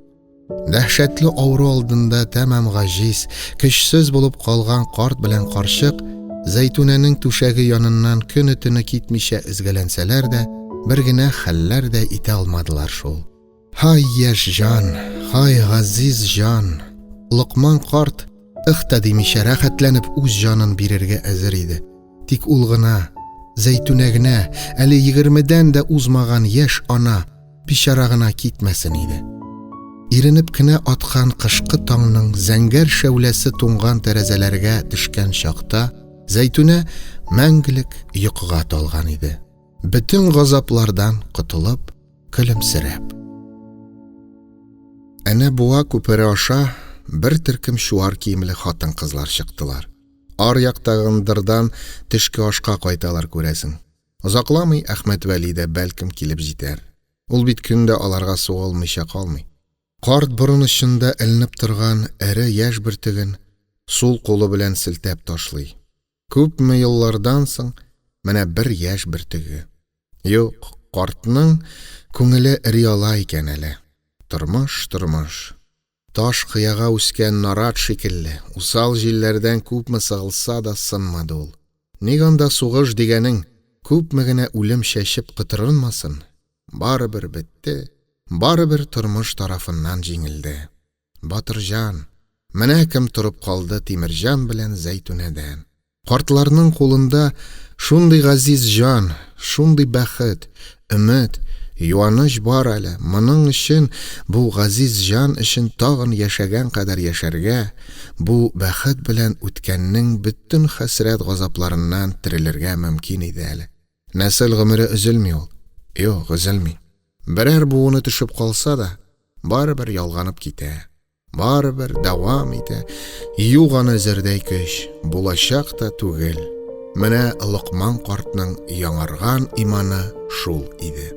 Дәһшәтле авыру алдында тәмам гаҗиз, көчсез булып калган карт белән карчык Зәйтүнәнең түшәге яныннан көне-төне китмичә өзгәләнсәләр дә, бер генә хәлләр дә итә алмадылар шул. Һай, яшь җан, һай, газиз җан! Локман карт, ых та димичә, рәхәтләнеп үз җанын бирергә әзер иде. Тик ул гына, Зәйтүнә генә, әле егермедән дә узмаган яшь ана, бичара гына китмәсен иде. Иренеп кенә аткан кышкы таңның зәңгәр шәүләсе туңган тәрәзәләргә төшкән чакта, Зәйтүнә мәңгелек йокыга талган иде. Бөтен газаплардан котылып, көлемсерәп. Әнә буа күпере аша бер төркем чуар киемле хатын-кызлар чыктылар. Ар яктагы ындырдан төшке ашка кайталар, күрәсең. Озакламый Әхмәтвәли дә бәлкем килеп җитәр. Ул бит көн дә аларга сугылмыйча калмый. Карт борын очында эленеп торган эре яшь бөртеген сул кулы белән селтәп ташлый. Күпме еллардан соң менә бер яшь бөртеге. Юк, картның күңеле эри ала икән әле. Тормыш, тормыш. Таш кыяга үскән нарат шикелле, усал җилләрдән күпме сыгылса да сынмады ул. Ник анда сугыш дигәнең, күпме генә үлем чәчеп котырынмасын, барыбер бетте, барыбер тормыш тарафыннан җиңелде. Батырҗан, менә кем торып калды Тимерҗан белән Зәйтүнәдән. Картларның кулында шундый газиз җан, шундый бәхет, өмет, юаныч бар әле, моның өчен, бу газиз җан өчен тагын яшәгән кадәр яшәргә, бу бәхет белән үткәннең бөтен хәсрәт-газапларыннан терелергә мөмкин иде әле. Нәсел гомере өзелми ул. Юк, өзелми. Берәр буыны төшеп калса да, барыбер ялганып китә. Барыбер дәвам итә. Юк аны өзәрдәй көч, булачак та түгел. Менә Локман картның яңарган иманы шул иде.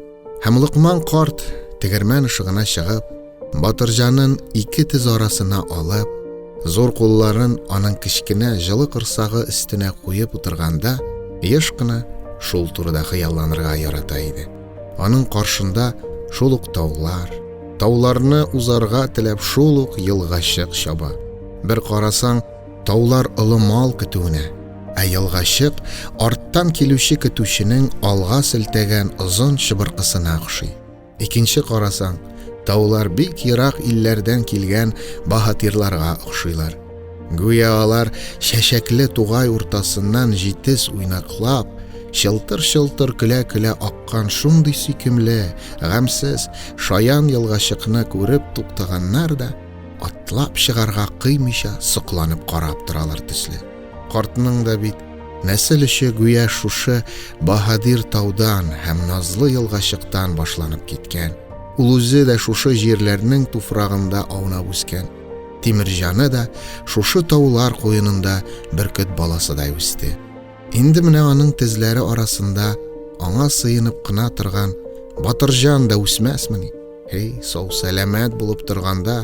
Һәм Локман карт тегермән ышыгына чыгып, Батырҗанын ике тез арасына алып, зур кулларын аның кечкенә җылы корсагы өстенә куеп утырганда, еш кына шул турыда хыялланырга ярата иде. Аның каршында шул ук таулар, тауларны узарга теләп шул ук елгачык чаба. Бер карасаң, таулар олы мал көтүенә, ә елгачык арттан килүче көтүченең алга селтәгән озын чыбыркысына охшый. Икенче карасаң, таулар бик ерак илләрдән килгән баһадирларга охшыйлар. Гүя алар чәчәкле тугай уртасыннан җитез уйнаклап, чылтыр-чылтыр көлә-көлә аккан шундый сөйкемле, гамьсез, шаян елгачыкны күреп туктаганнар да, атлап чыгарга кыймыйча сокланып карап торалар төсле. Картның да бит нәсел өче гүя шушы баһадир таудан һәм назлы елгачыктан башланып киткән. Ул үзе дә шушы җирләрнең туфрагында аунап үскән. Тимерҗаны да шушы таулар куенында бөркет баласыдай үсте. Инде менә аның тезләре арасында аңа сыенып кына торган Батырҗан да үсмәсмени? Һей, сау-сәламәт булып торганда,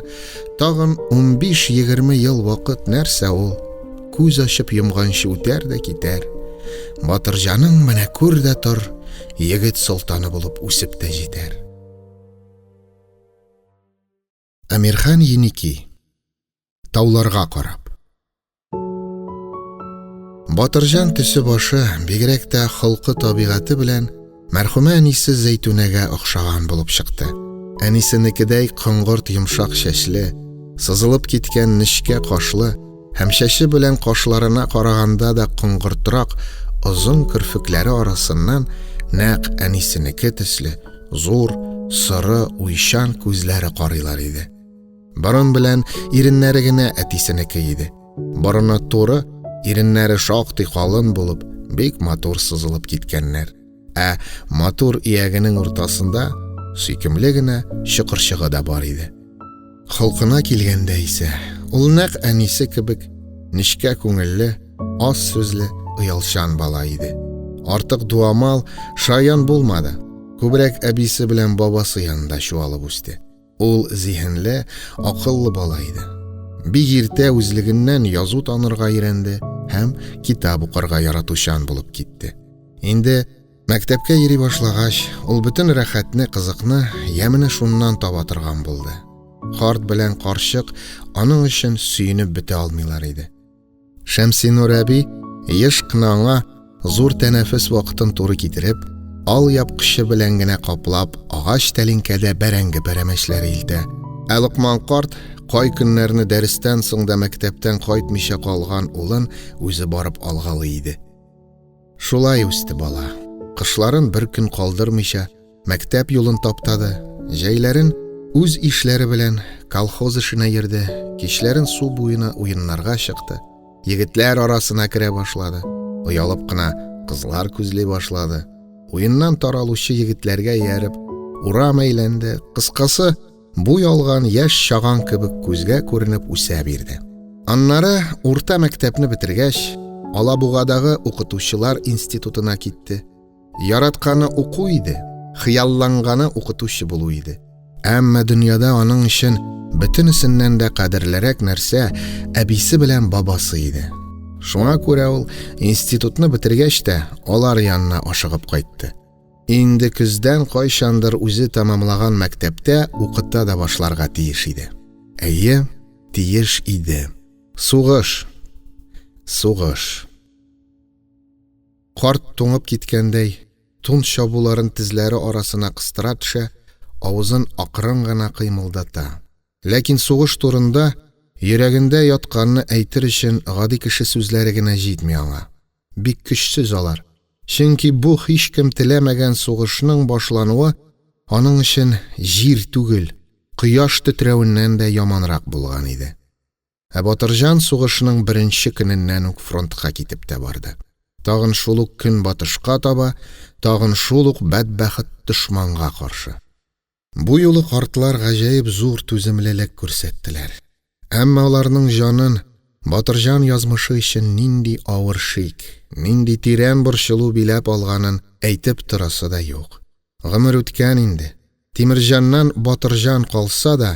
тагын 15-20 ел вакыт нәрсә ул? Күз ачып йомганчы үтәр дә китәр. Батырҗаның менә күр дә тор, егет солтаны булып үсеп тә җитәр. Әмирхан Еники. Тауларга карап. Батырҗан төсе башы, бигрәк тә холкы табигате белән мәрхүмә әнисе Зәйтүнәгә охшаган булып чыкты. Әнисенекедәй коңгырт йомшак чәчле, сызылып киткән нечкә кашлы һәм чәче белән кашларына караганда да коңгыртрак озын керфекләре арасыннан нәкъ әнисенеке төсле зур, соры, уйчан күзләре карыйлар иде. Борын белән иреннәре генә әтисенеке иде. Борыны туры, иреннәре шактый калын булып, бик матур сызылып киткәннәр. Ә матур иягенең уртасында сөйкемле генә чокырчыгы да бар иде. Холкына килгәндә исә, ул нәкъ әнисе кебек нечкә күңелле, аз сүзле, оялчан бала иде. Артык дуамал, шаян булмады. Күбрәк әбисе белән бабасы янында чуалып үсте. Ул зиһенле, акыллы бала иде. Бик иртә үзлегеннән язу танырга өйрәнде һәм китап укырга яратучан булып китте. Инде мәктәпкә йөри башлагач, ул бөтен рәхәтне, кызыкны, ямене шуннан таба торган булды. Карт белән карчык аның өчен сөенеп бетә алмыйлар иде. Шәмсинур әби еш кына аңа зур тәнәфес вакытын туры китереп, ал япкычы белән генә каплап, агач тәлинкәдә бәрәңге пәрәмәчләре илтә. Ә Локман карт кай көннәрне дәрестән соң да мәктәптән кайтмыйча калган улын үзе барып алгалый иде. Шулай үсте бала. Кышларын бер көн калдырмыйча мәктәп юлын таптады, җәйләрен үз ишләре белән колхоз эшенә йөрде, кичләрен су буена уеннарга чыкты, егетләр арасына керә башлады, оялып кына кызлар күзли башлады. Уеннан таралучы егетләргә ияреп, урам әйләнде, кыскасы, Бу ялган яшь чаган кебек күзгә күренеп үсә бирде. Аннары урта мәктәпне бетергәч, Алабугадагы укытучылар институтына китте. Яратканы уку иде, хыялланганы укытучы булу иде. Әмма дөньяда аның өчен бөтенесеннән дә кадерлерәк нәрсә әбисе белән бабасы иде. Шуңа күрә ул институтны бетергәч тә алар янына ашыгып кайтты. Инде көздән кайчандыр үзе тәмамлаган мәктәптә укыта да башларга тиеш иде. Әйе, тиеш иде. Сугыш. Сугыш. Карт туңып киткәндәй, тун чабуларын тезләре арасына кыстыра төшә, авызын акрын гына кыймылдата. Ләкин сугыш турында йөрәгендә ятканны әйтер өчен гади кеше сүзләре генә җитми аңа. Бик көчсез алар. Чөнки бу һичкем теләмәгән сугышның башлануы аның өчен җир түгел, кояш тетрәвеннән дә яманрак булган иде. Ә Батырҗан сугышның беренче көненнән үк фронтка китеп тә барды. Тагын шул ук көнбатышка таба, тагын шул ук бәдбәхет дошманга каршы. Бу юлы картлар гаҗәеп зур түземлелек күрсәттеләр. Әмма аларның җанын Батырҗан язмышы өчен нинди авыр шик, нинди тирән борчылу биләп алганын әйтеп торасы да юк. Гомер үткән инде. Тимерҗаннан Батырҗан калса да,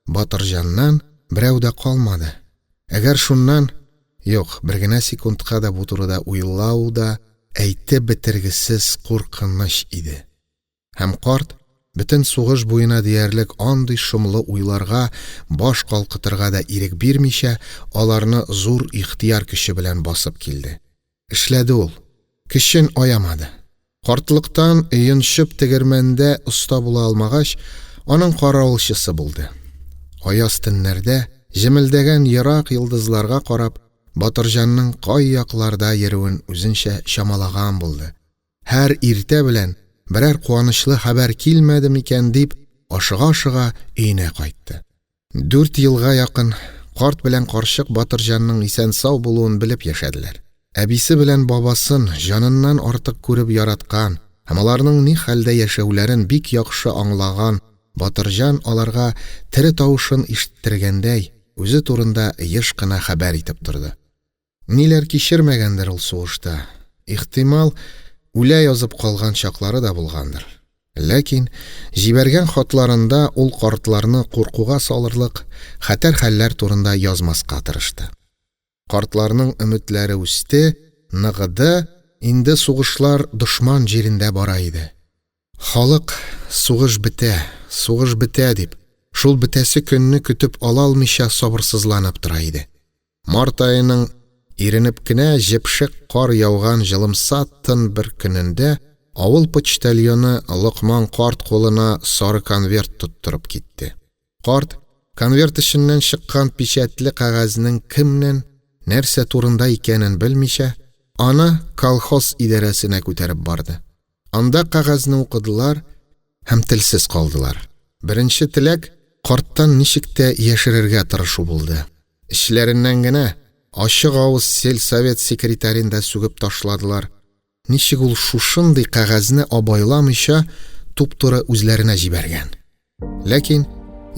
Батырҗаннан берәү дә калмады. Әгәр шуннан, юк, бер генә секундка да бу турыда уйлау да әйтеп бетергесез куркыныч иде. Һәм карт бөтен сугыш буена диярлек андый шомлы уйларга баш калкытырга да ирек бирмичә, аларны зур ихтыяр көче белән басып килде. Эшләде ул. Көчен аямады. Картлыктан йончып тегермәндә оста була алмагач, аның каравылчысы булды. Аяз төннәрдә, җемелдәгән ерак йолдызларга карап, Батырҗанның кай якларда йөрүен үзенчә чамалаган булды. Һәр иртә белән, берәр куанычлы хәбәр килмәде микән дип, ашыга-ашыга өенә кайтты. Дүрт елга якын карт белән карчык Батырҗанның исән-сау булуын белеп яшәделәр. Әбисе белән бабасын җаныннан артык күреп яраткан һәм аларның ни хәлдә яшәүләрен бик яхшы аңлаган Батырҗан аларга тере тавышын ишеттергәндәй, үзе турында еш кына хәбәр итеп торды. Ниләр кичермәгәндер ул сугышта. Ихтимал, үлә язып калган чаклары да булгандыр. Ләкин җибәргән хатларында ул картларны куркуга салырлык хәтәр хәлләр турында язмаска тырышты. Картларның өметләре үсте, ныгыды, инде сугышлар дошман җирендә бара иде. Халык, сугыш бетә, сугыш бетә дип, шул бетәсе көнне көтеп ала алмыйча сабырсызланып тора иде. Март аеның иренеп кенә җепшек кар яуган җылымса тын бер көнендә авыл почтальоны Локман карт кулына сары конверт тоттырып китте. Карт, конверт эченнән чыккан пичәтле кәгазьнең кемнән, нәрсә турында икәнен белмичә, аны колхоз идарәсенә күтәреп барды. Анда кәгазьне укыдылар һәм телсез калдылар. Беренче теләк карттан ничек тә яшерергә тырышу булды. Эчләреннән генә ачык авыз сельсовет секретарен да сүгеп ташладылар. Ничек ул шушындый кәгазьне абайламыйча туп-туры үзләренә җибәргән? Ләкин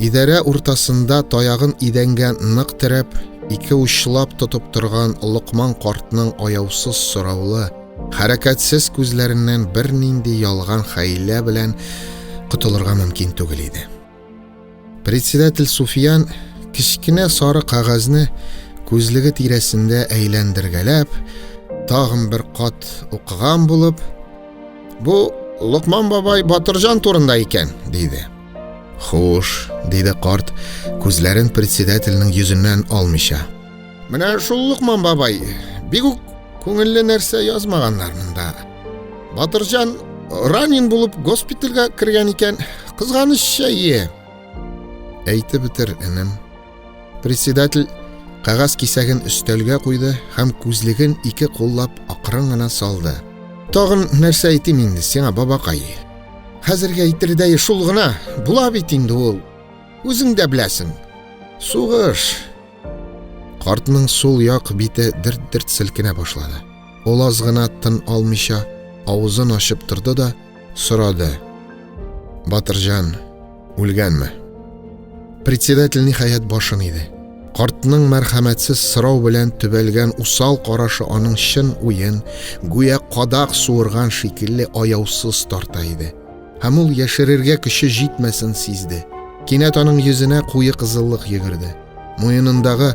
идарә уртасында таягын идәнгә нык терәп, ике учлап тотып торган Локман картның аяусыз сораулы, хәрәкәтсез күзләреннән бернинди ялган хәйлә белән котылырга мөмкин түгел иде. Председатель Суфиян кечкенә сары кәгазьне күзлеге тирәсендә әйләндергәләп, тагын бер кат укыган булып, Бу Локман бабай Батырҗан турында икән, диде. Хуш, диде карт, күзләрен председательнең йөзеннән алмыйча. Менә шул Локман бабай, бик үк күңелле нәрсә язмаганнар монда. Батырҗан ранен булып госпитальгә кергән икән, кызганыч шәе. Әйтеп бетер, энем. Председатель кәгазь кисәген өстәлгә куйды һәм күзлеген ике куллап акрын гына салды. Тагын нәрсә әйтим инде сиңа, бабакай? Хәзергә әйтердәй шул гына, була бит инде ул. Үзең дә беләсең. Сугыш. Картның сул як бите дерт-дерт селкенә башлады. Ул аз гына тын алмыйча, авызын ачып торды да сорады. Батырҗан үлгәнме? Председатель ниһаять башын иде. Картның мәрхәмәтсез сорау белән төбәлгән усал карашы аның чын уен, гүя кадак суырган шикелле аяусыз тарта иде. Һәм ул яшерергә көче җитмәсен сизде. Кинәт аның йөзенә куе кызыллык йөгерде. Муенындагы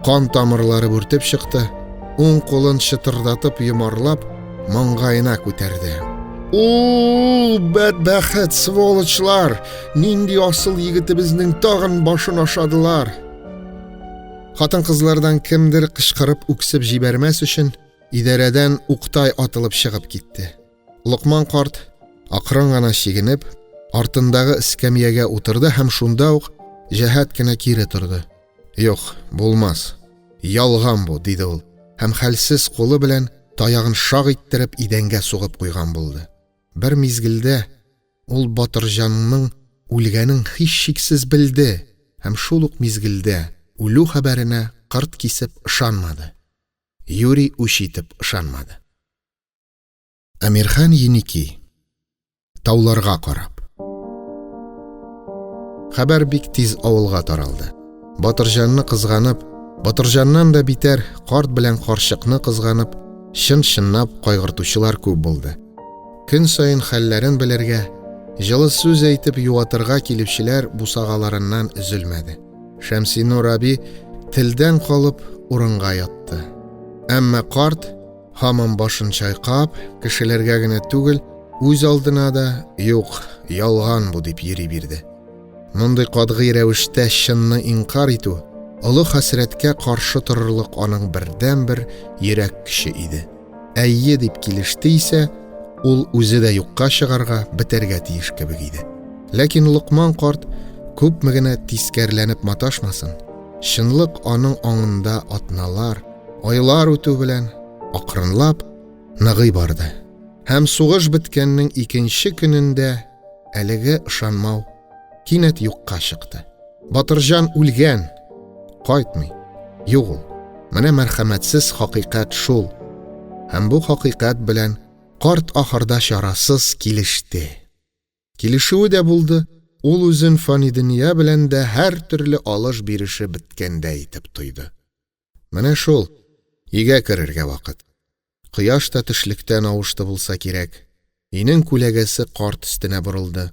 кан тамырлары бүртеп чыкты, уң кулын чытырдатып йомарлап, маңгаена күтәрде. Ул бәдбәхет сволочлар, нинди асыл егетебезнең тагын башын ашадылар. Хатын-кызлардан кемдер кычкырып үксеп җибәрмәс өчен, идарәдән уктай атылып чыгып китте. Локман карт, акрын гына чигенеп, артындагы эскәмиягә утырды һәм шунда ук җәһәт кенә кире торды. Юк, булмас. Ялган бу, диде ул һәм хәлсез кулы белән таягын шак иттереп идәнгә сугып куйган булды. Бер мизгелдә ул Батырҗанның үлгәнен һичшиксез белде һәм шул ук мизгелдә үлү хәбәренә кырт кисеп ышанмады. Юри үч итеп ышанмады. Әмирхан Еники. Тауларга карап. Хәбәр бик тиз авылга таралды. Батырҗанны кызганып, Батырҗаннан да битәр карт белән карчыкны кызганып, чын-чынлап кайгыртучылар күп булды. Көн саен хәлләрен белергә, җылы сүз әйтеп юатырга килүчеләр бусагаларыннан өзелмәде. Шәмсинур әби телдән калып урынга ятты. Әмма карт Һаман башын чайкап, кешеләргә генә түгел, үз алдына да, юк, ялган бу дип йөри бирде. Мондый катгый рәвештә чынны инкар итү олы хәсрәткә каршы торырлык аның бердәнбер йөрәк көче иде. Әйе дип килеште исә, ул үзе дә юкка чыгарга, бетәргә тиеш кебек иде. Ләкин Локман карт күпме генә тискәрләнеп маташмасын, чынлык аның аңында атналар, Айлар үтү белән, акрынлап ныгый барды. Һәм сугыш беткәннең икенче көнендә әлеге ышанмау кинәт юкка чыкты. Батырҗан үлгән, кайтмый. Юк ул. Менә мәрхәмәтсез хакыйкать шул. Һәм бу хакыйкать белән карт ахырда чарасыз килеште. Килешүе дә булды, ул үзен фани дөнья белән дә һәртөрле алыш-биреше беткәндәй итеп тойды. Менә шул, өйгә керергә вакыт. Кояш та төшлектән авышты булса кирәк. Өйнең күләгәсе карт өстенә борылды.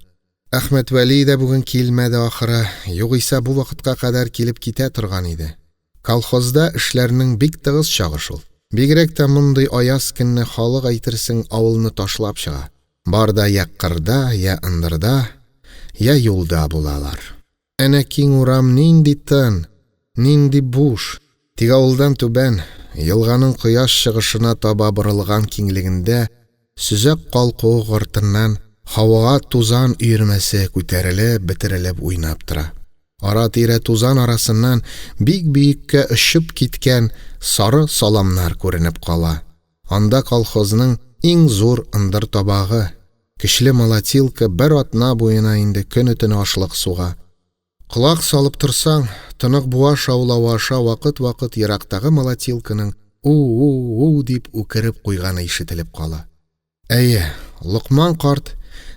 Әхмәтвәли дә бүген килмәде ахыры, югыйсә бу вакытка кадәр килеп китә торган иде. Колхозда эшләрнең бик тыгыз чагы шул. Бигрәк тә мондый аяз көнне халык әйтерсең авылны ташлап чыга. Бар да я кырда, я ындырда, я юлда булалар. Әнә киң урам нинди тын, нинди буш. Тик авылдан түбән, елганың кояш чыгышына таба борылган киңлегендә, сөзәк калкуык артыннан һавага тузан өермәсе күтәрелеп, бетерелеп уйнап тора. Ара-тирә тузан арасыннан бик биеккә очып киткән сары саламнар күренеп кала. Анда колхозның иң зур ындыр табагы, көчле молотилка бер атна буена инде көне-төне ашлык суга. Колак салып торсаң, тонык буа шаулавы аша вакыт-вакыт ерактагы молотилканың у-у-у дип үкереп куйганы ишетелеп кала. Әйе, Локман карт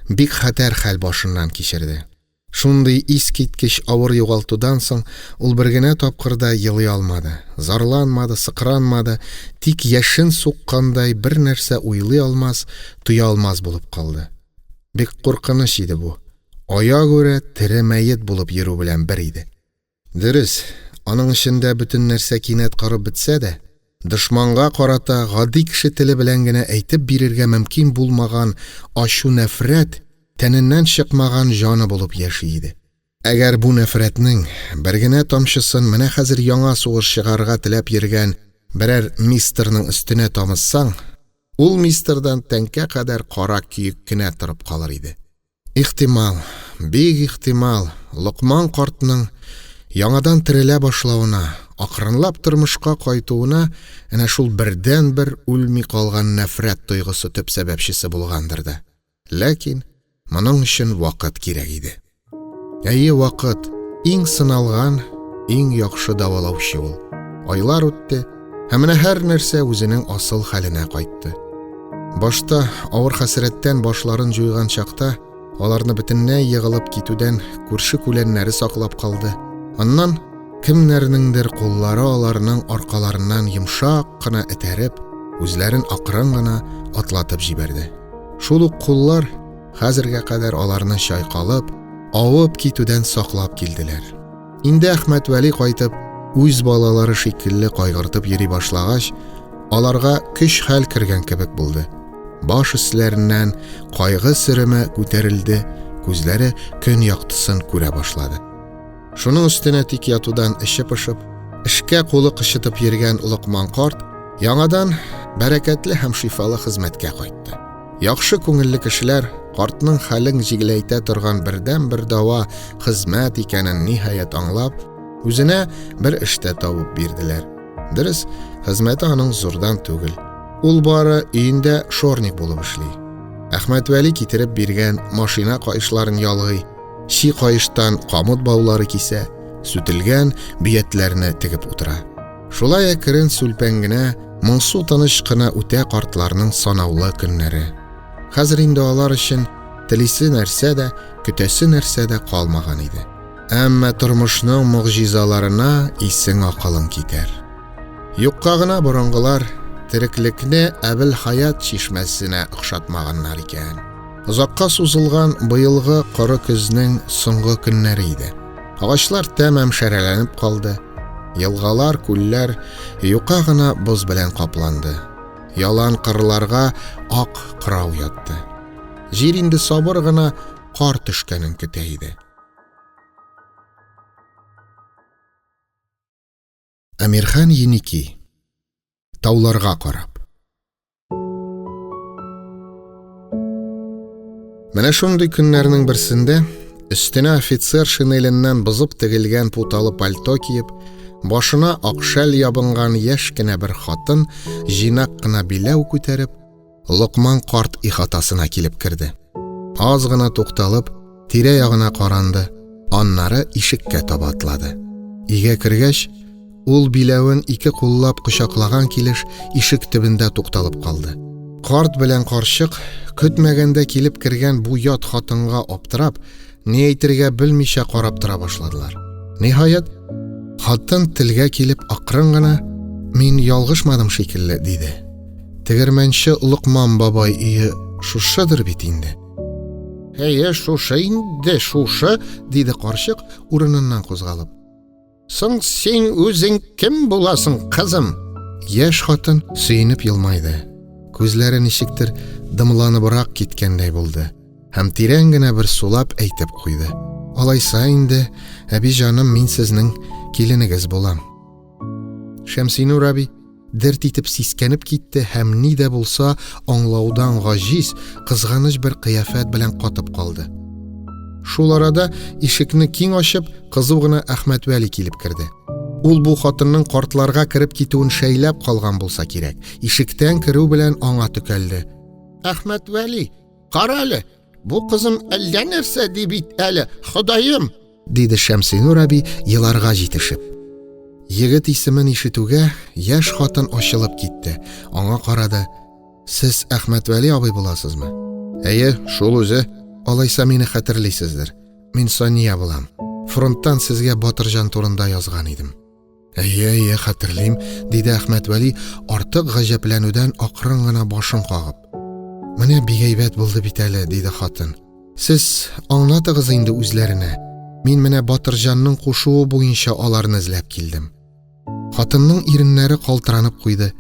бик хәтәр хәл башыннан кичерде. Шундый искиткеч авыр югалтудан соң ул бер генә тапкыр да елый алмады, зарланмады, сыкранмады, тик яшен суккандай бер нәрсә уйлый алмас, тоя алмас булып калды. Бик куркыныч иде бу. Аягүрә тере мәет булып йөрү белән бер иде. Дөрес, аның эчендә бөтен нәрсә кинәт корып бетсә дә, дошманга карата гади кеше теле белән генә әйтеп бирергә мөмкин булмаган ачу-нәфрәт тәненнән чыкмаган җаны булып яши иде. Әгәр бу нәфрәтнең бер генә тамчысын менә хәзер яңа сугыш чыгарырга теләп йөргән берәр мистерның өстенә тамызсаң, ул мистердан тәңкә кадәр кара көек кенә торып калыр иде. Ихтимал, бик ихтимал, Локман картның яңадан терелә башлавына, акрынлап тормышка кайтуына әнә шул бердәнбер үлми калган нәфрәт тойгысы төп сәбәпчесе булгандыр да. Ләкин моның өчен вакыт кирәк иде. Әйе, вакыт, иң сыналган, иң яхшы дәвалаучы ул. Айлар үтте, һәм менә һәр нәрсә үзенең асыл хәленә кайтты. Башта авыр хәсрәттән башларын җуйган чакта аларны бөтенләй егылып китүдән күрше күләннәре саклап калды. Аннан кемнәрнеңдер куллары аларның аркаларыннан йомшак кына этәреп, үзләрен акрын гына атлатып җибәрде. Шул ук куллар хәзергә кадәр аларны чайкалып, авып китүдән саклап килделәр. Инде Әхмәтвәли кайтып, үз балалары шикелле кайгыртып йөри башлагач, аларга көч-хәл кергән кебек булды. Баш өсләреннән кайгы сөреме күтәрелде, күзләре көн яктысын күрә башлады. Шуның өстенә тик ятудан эче пошып, эшкә кулы кычытып йөргән Локман карт яңадан бәрәкәтле һәм шифалы хезмәткә кайтты. Яхшы күңелле кешеләр картның хәлен җиңеләйтә торган бердәнбер дава хезмәт икәнен ниһаять аңлап, үзенә бер эш тә табып бирделәр. Дөрес, хезмәте аның зурдан түгел. Ул бары өендә шорник булып эшли. Әхмәтвәли китереп биргән машина каешларын ялгый, чи каештан камыт баулары кисә, сүтелгән биятләрне тегеп утыра. Шулай әкрен сүлпән генә, моңсу тыныч кына үтә картларның санаулы көннәре. Хәзер инде алар өчен телисе нәрсә дә, көтәсе нәрсә дә калмаган иде. Әмма тормышның могҗизаларына исең-акылың китәр. Юкка гына борынгылар тереклекне Әбелхаят чишмәсенә охшатмаганнар икән. Озакка сузылган быелгы коры көзнең соңгы көннәре иде. Агачлар тәмам шәрәләнеп калды. Елгалар, күлләр юка гына боз белән капланды. Ялан кырларга ак кырау ятты. Җир инде сабыр гына кар төшкәнен көтә иде. Әмирхан Еники. Тауларга карап. Менә шундый көннәрнең берсендә өстенә офицер шинеленнән бозып тегелгән путалы пальто киеп, башына ак шәл ябынган яшь кенә бер хатын җыйнак кына биләү күтәреп, Локман карт ихатасына килеп керде. Аз гына тукталып, тирә-ягына каранды, аннары ишеккә таба атлады. Өйгә кергәч, ул биләвен ике куллап кочаклаган килеш ишек төбендә тукталып калды. Карт белән карчык, көтмәгәндә килеп кергән бу ят хатынга аптырап, ни әйтергә белмичә карап тора башладылар. Ниһаять, хатын телгә килеп акрын гына: "Мин ялгышмадым шикелле", диде. Тегермәнче Локман бабай өе шушыдыр бит инде. Әйе, шушы инде, шушы, диде карчык, урыныннан кузгалып. Соң син үзең кем буласың, кызым? Яшь хатын сөенеп елмайды. Күзләре ничектер дымланыбрак киткәндәй булды һәм тирән генә бер сулап әйтеп куйды. Алайса инде, әби җаным, мин сезнең киленегез булам. Шәмсинур әби дерт итеп сискәнеп китте һәм ни дә булса аңлаудан гаҗиз, кызганыч бер кыяфәт белән катып калды. Шул арада ишекне киң ачып, кызу гына Әхмәтвәли килеп керде. Ул бу хатынның картларга кереп китүен шәйләп калган булса кирәк. Ишектән керү белән аңа төкәлде. Әхмәтвәли, кара әле, бу кызым әллә нәрсә ди бит әле, Ходаем! Диде Шәмсинур әби, еларга җитешеп. Егет исемен ишетүгә, яшь хатын ачылып китте, аңа карады. Сез Әхмәтвәли абый буласызмы? Әйе, шул үзе. Алайса мине хәтерлисездер. Мин Сания булам. Фронттан сезгә Батырҗан турында язган идем. Әйе, әйе, хәтерлим, диде Әхмәтвәли, артык гаҗәпләнүдән акрын гына башын кагып. Менә бик әйбәт булды бит әле, диде хатын. Сез аңлатыгыз инде үзләренә. Мин менә Батырҗанның кушуы буенча аларны эзләп килдем. Хатынның иреннәре калтыранып куйды,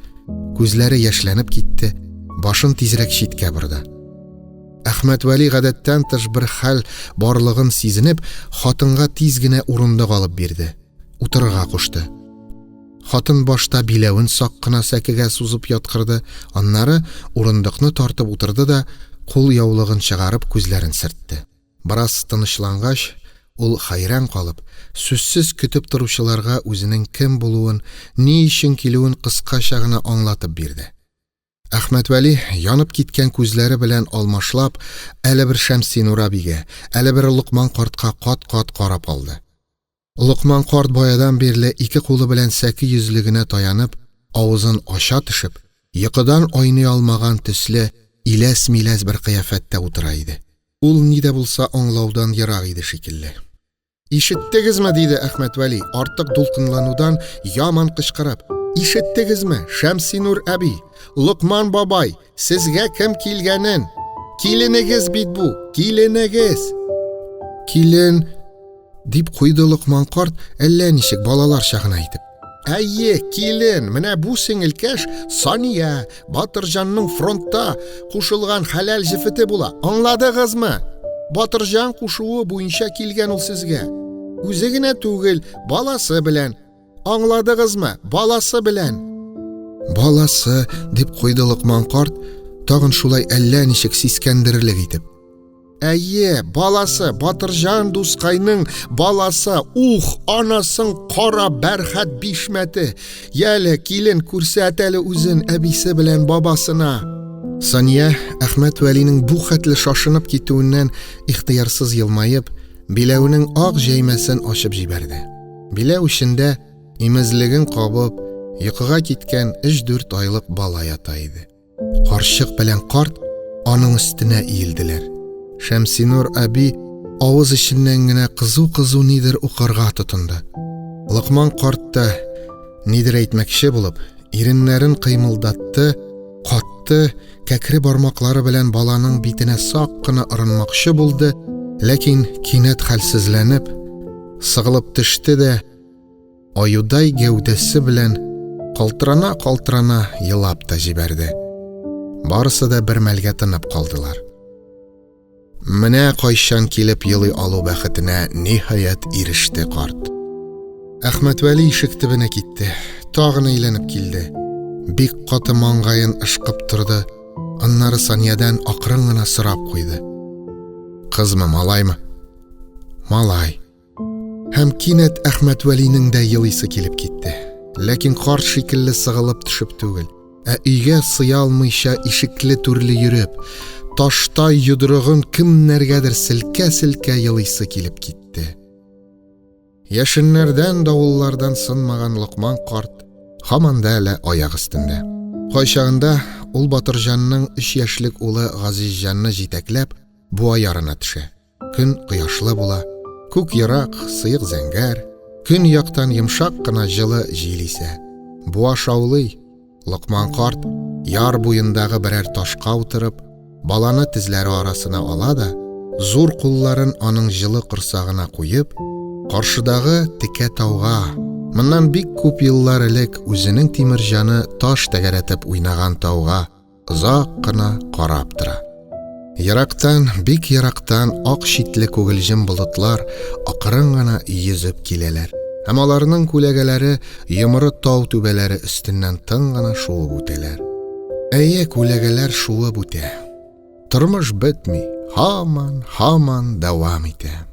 күзләре яшьләнеп китте, башын тизрәк читкә борды. Әхмәтвәли гадәттән тыш бер хәл барлыгын сизенеп, хатынга тиз генә урындык алып бирде. Утырырга кушты. Хатын башта биләвен сак кына сәкегә сузып яткырды, аннары урындыкны тартып утырды да, кул яулыгын чыгарып күзләрен сөртте. Бераз тынычлангач, ул хәйран калып, сүзсез көтеп торучыларга үзенең кем булуын, ни өчен килүен кыскача гына аңлатып бирде. Әхмәтвәли, янып киткән күзләре белән алмашлап, әле бер Шәмсинур әбигә, әле бер Локман картка кат-кат карап алды. Локман карт баядан бирле ике кулы белән сәке йөзлегенә таянып, авызын ача төшеп, йокыдан айный алмаган төсле иләс-миләс бер кыяфәттә утыра иде. Ул ни дә булса аңлаудан ерак иде шикелле. Ишеттегезме, диде Әхмәтвәли, артык дулкынланудан яман кычкырып. Ишеттегезме, Шәмсинур әби, Локман бабай, Сезгә кем килгәнен? Киленегез бит бу, киленегез! Килен, дип куйды Локман карт, әллә ничек балаларча гына итеп. Әйе, килен, менә бу сеңелкәш Сания, Батырҗанның фронтта кушылган хәләл җефете була. Аңладыгызмы? Батырҗан кушуы буенча килгән ул сезгә. Үзе генә түгел, баласы белән. Аңладыгызмы? Баласы белән. Баласы, дип куйды Локман карт, тагын шулай әллә ничек сискәндерерлек итеп. Әйе, баласы, Батырҗан дускайның баласы, ух, анасын кара бәрхәт бишмәте. Яле, килен, күрсәт әле үзен әбисе белән бабасына. Сания, Әхмәт Вәлинең бу хәтле шашынып китүеннән ихтыярсыз елмаеп, биләвенең ак җәймәсен ачып җибәрде. Биләү эчендә, имезлеген кабып, йокыга киткән өч-дүрт айлык бала ята иде. Карчык белән карт аның өстенә иелделәр. Шәмсинур әби авыз эченнән генә кызу-кызу нидер укырга тотынды. Локман карт та нидер әйтмәкче булып, иреннәрен кыймылдатты, катты, кәкре бармаклары белән баланың битенә сак кына орынмакчы булды, ләкин кинәт хәлсезләнеп, сыгылып төште дә, аюдай гәүдәсе белән калтырана-калтырана елап та җибәрде. Барысы да бер мәлгә тынып калдылар. Менә кайчан килеп елый алу бәхетенә ниһаять иреште карт. Әхмәтвәли ишек төбенә китте, тагын әйләнеп килде. Бик каты маңгаен ышкып торды, аннары Саниядән акрын гына сорап куйды. Кызмы, малаймы? Малай. Һәм кинәт Әхмәтвәлинең дә елыйсы килеп китте. Ләкин карт шикелле сыгылып төшеп түгел, ә өйгә сыя алмыйча ишекле-түрле йөреп, таштай йодрыгын кемнәргәдер селкә-селкә елыйсы килеп китте. Яшеннәрдән, давыллардан сынмаган Локман карт һаман да әле аяк өстендә. Кайчагында ул Батырҗанның өч яшьлек улы Газизҗанны җитәкләп, буа ярына төшә. Көн кояшлы була, күк ерак, сыек зәңгәр, көн яктан йомшак кына җылы җил исә. Буа шаулый. Локман карт яр буендагы берәр ташка утырып, баланы тезләре арасына ала да, зур кулларын аның җылы корсагына куеп, каршыдагы текә тауга, моннан бик күп еллар элек үзенең Тимерҗаны таш тәгәрәтеп уйнаган тауга озак кына карап тора. Ерактан, бик ерактан ак читле күгелҗем болытлар акрын гына йөзеп киләләр. Һәм аларның күләгәләре йомры тау түбәләре өстеннән тын гына шуып үтәләр. Әйе, күләгәләр шуып үтә. Тормыш бетми, һаман, һаман дәвам итә.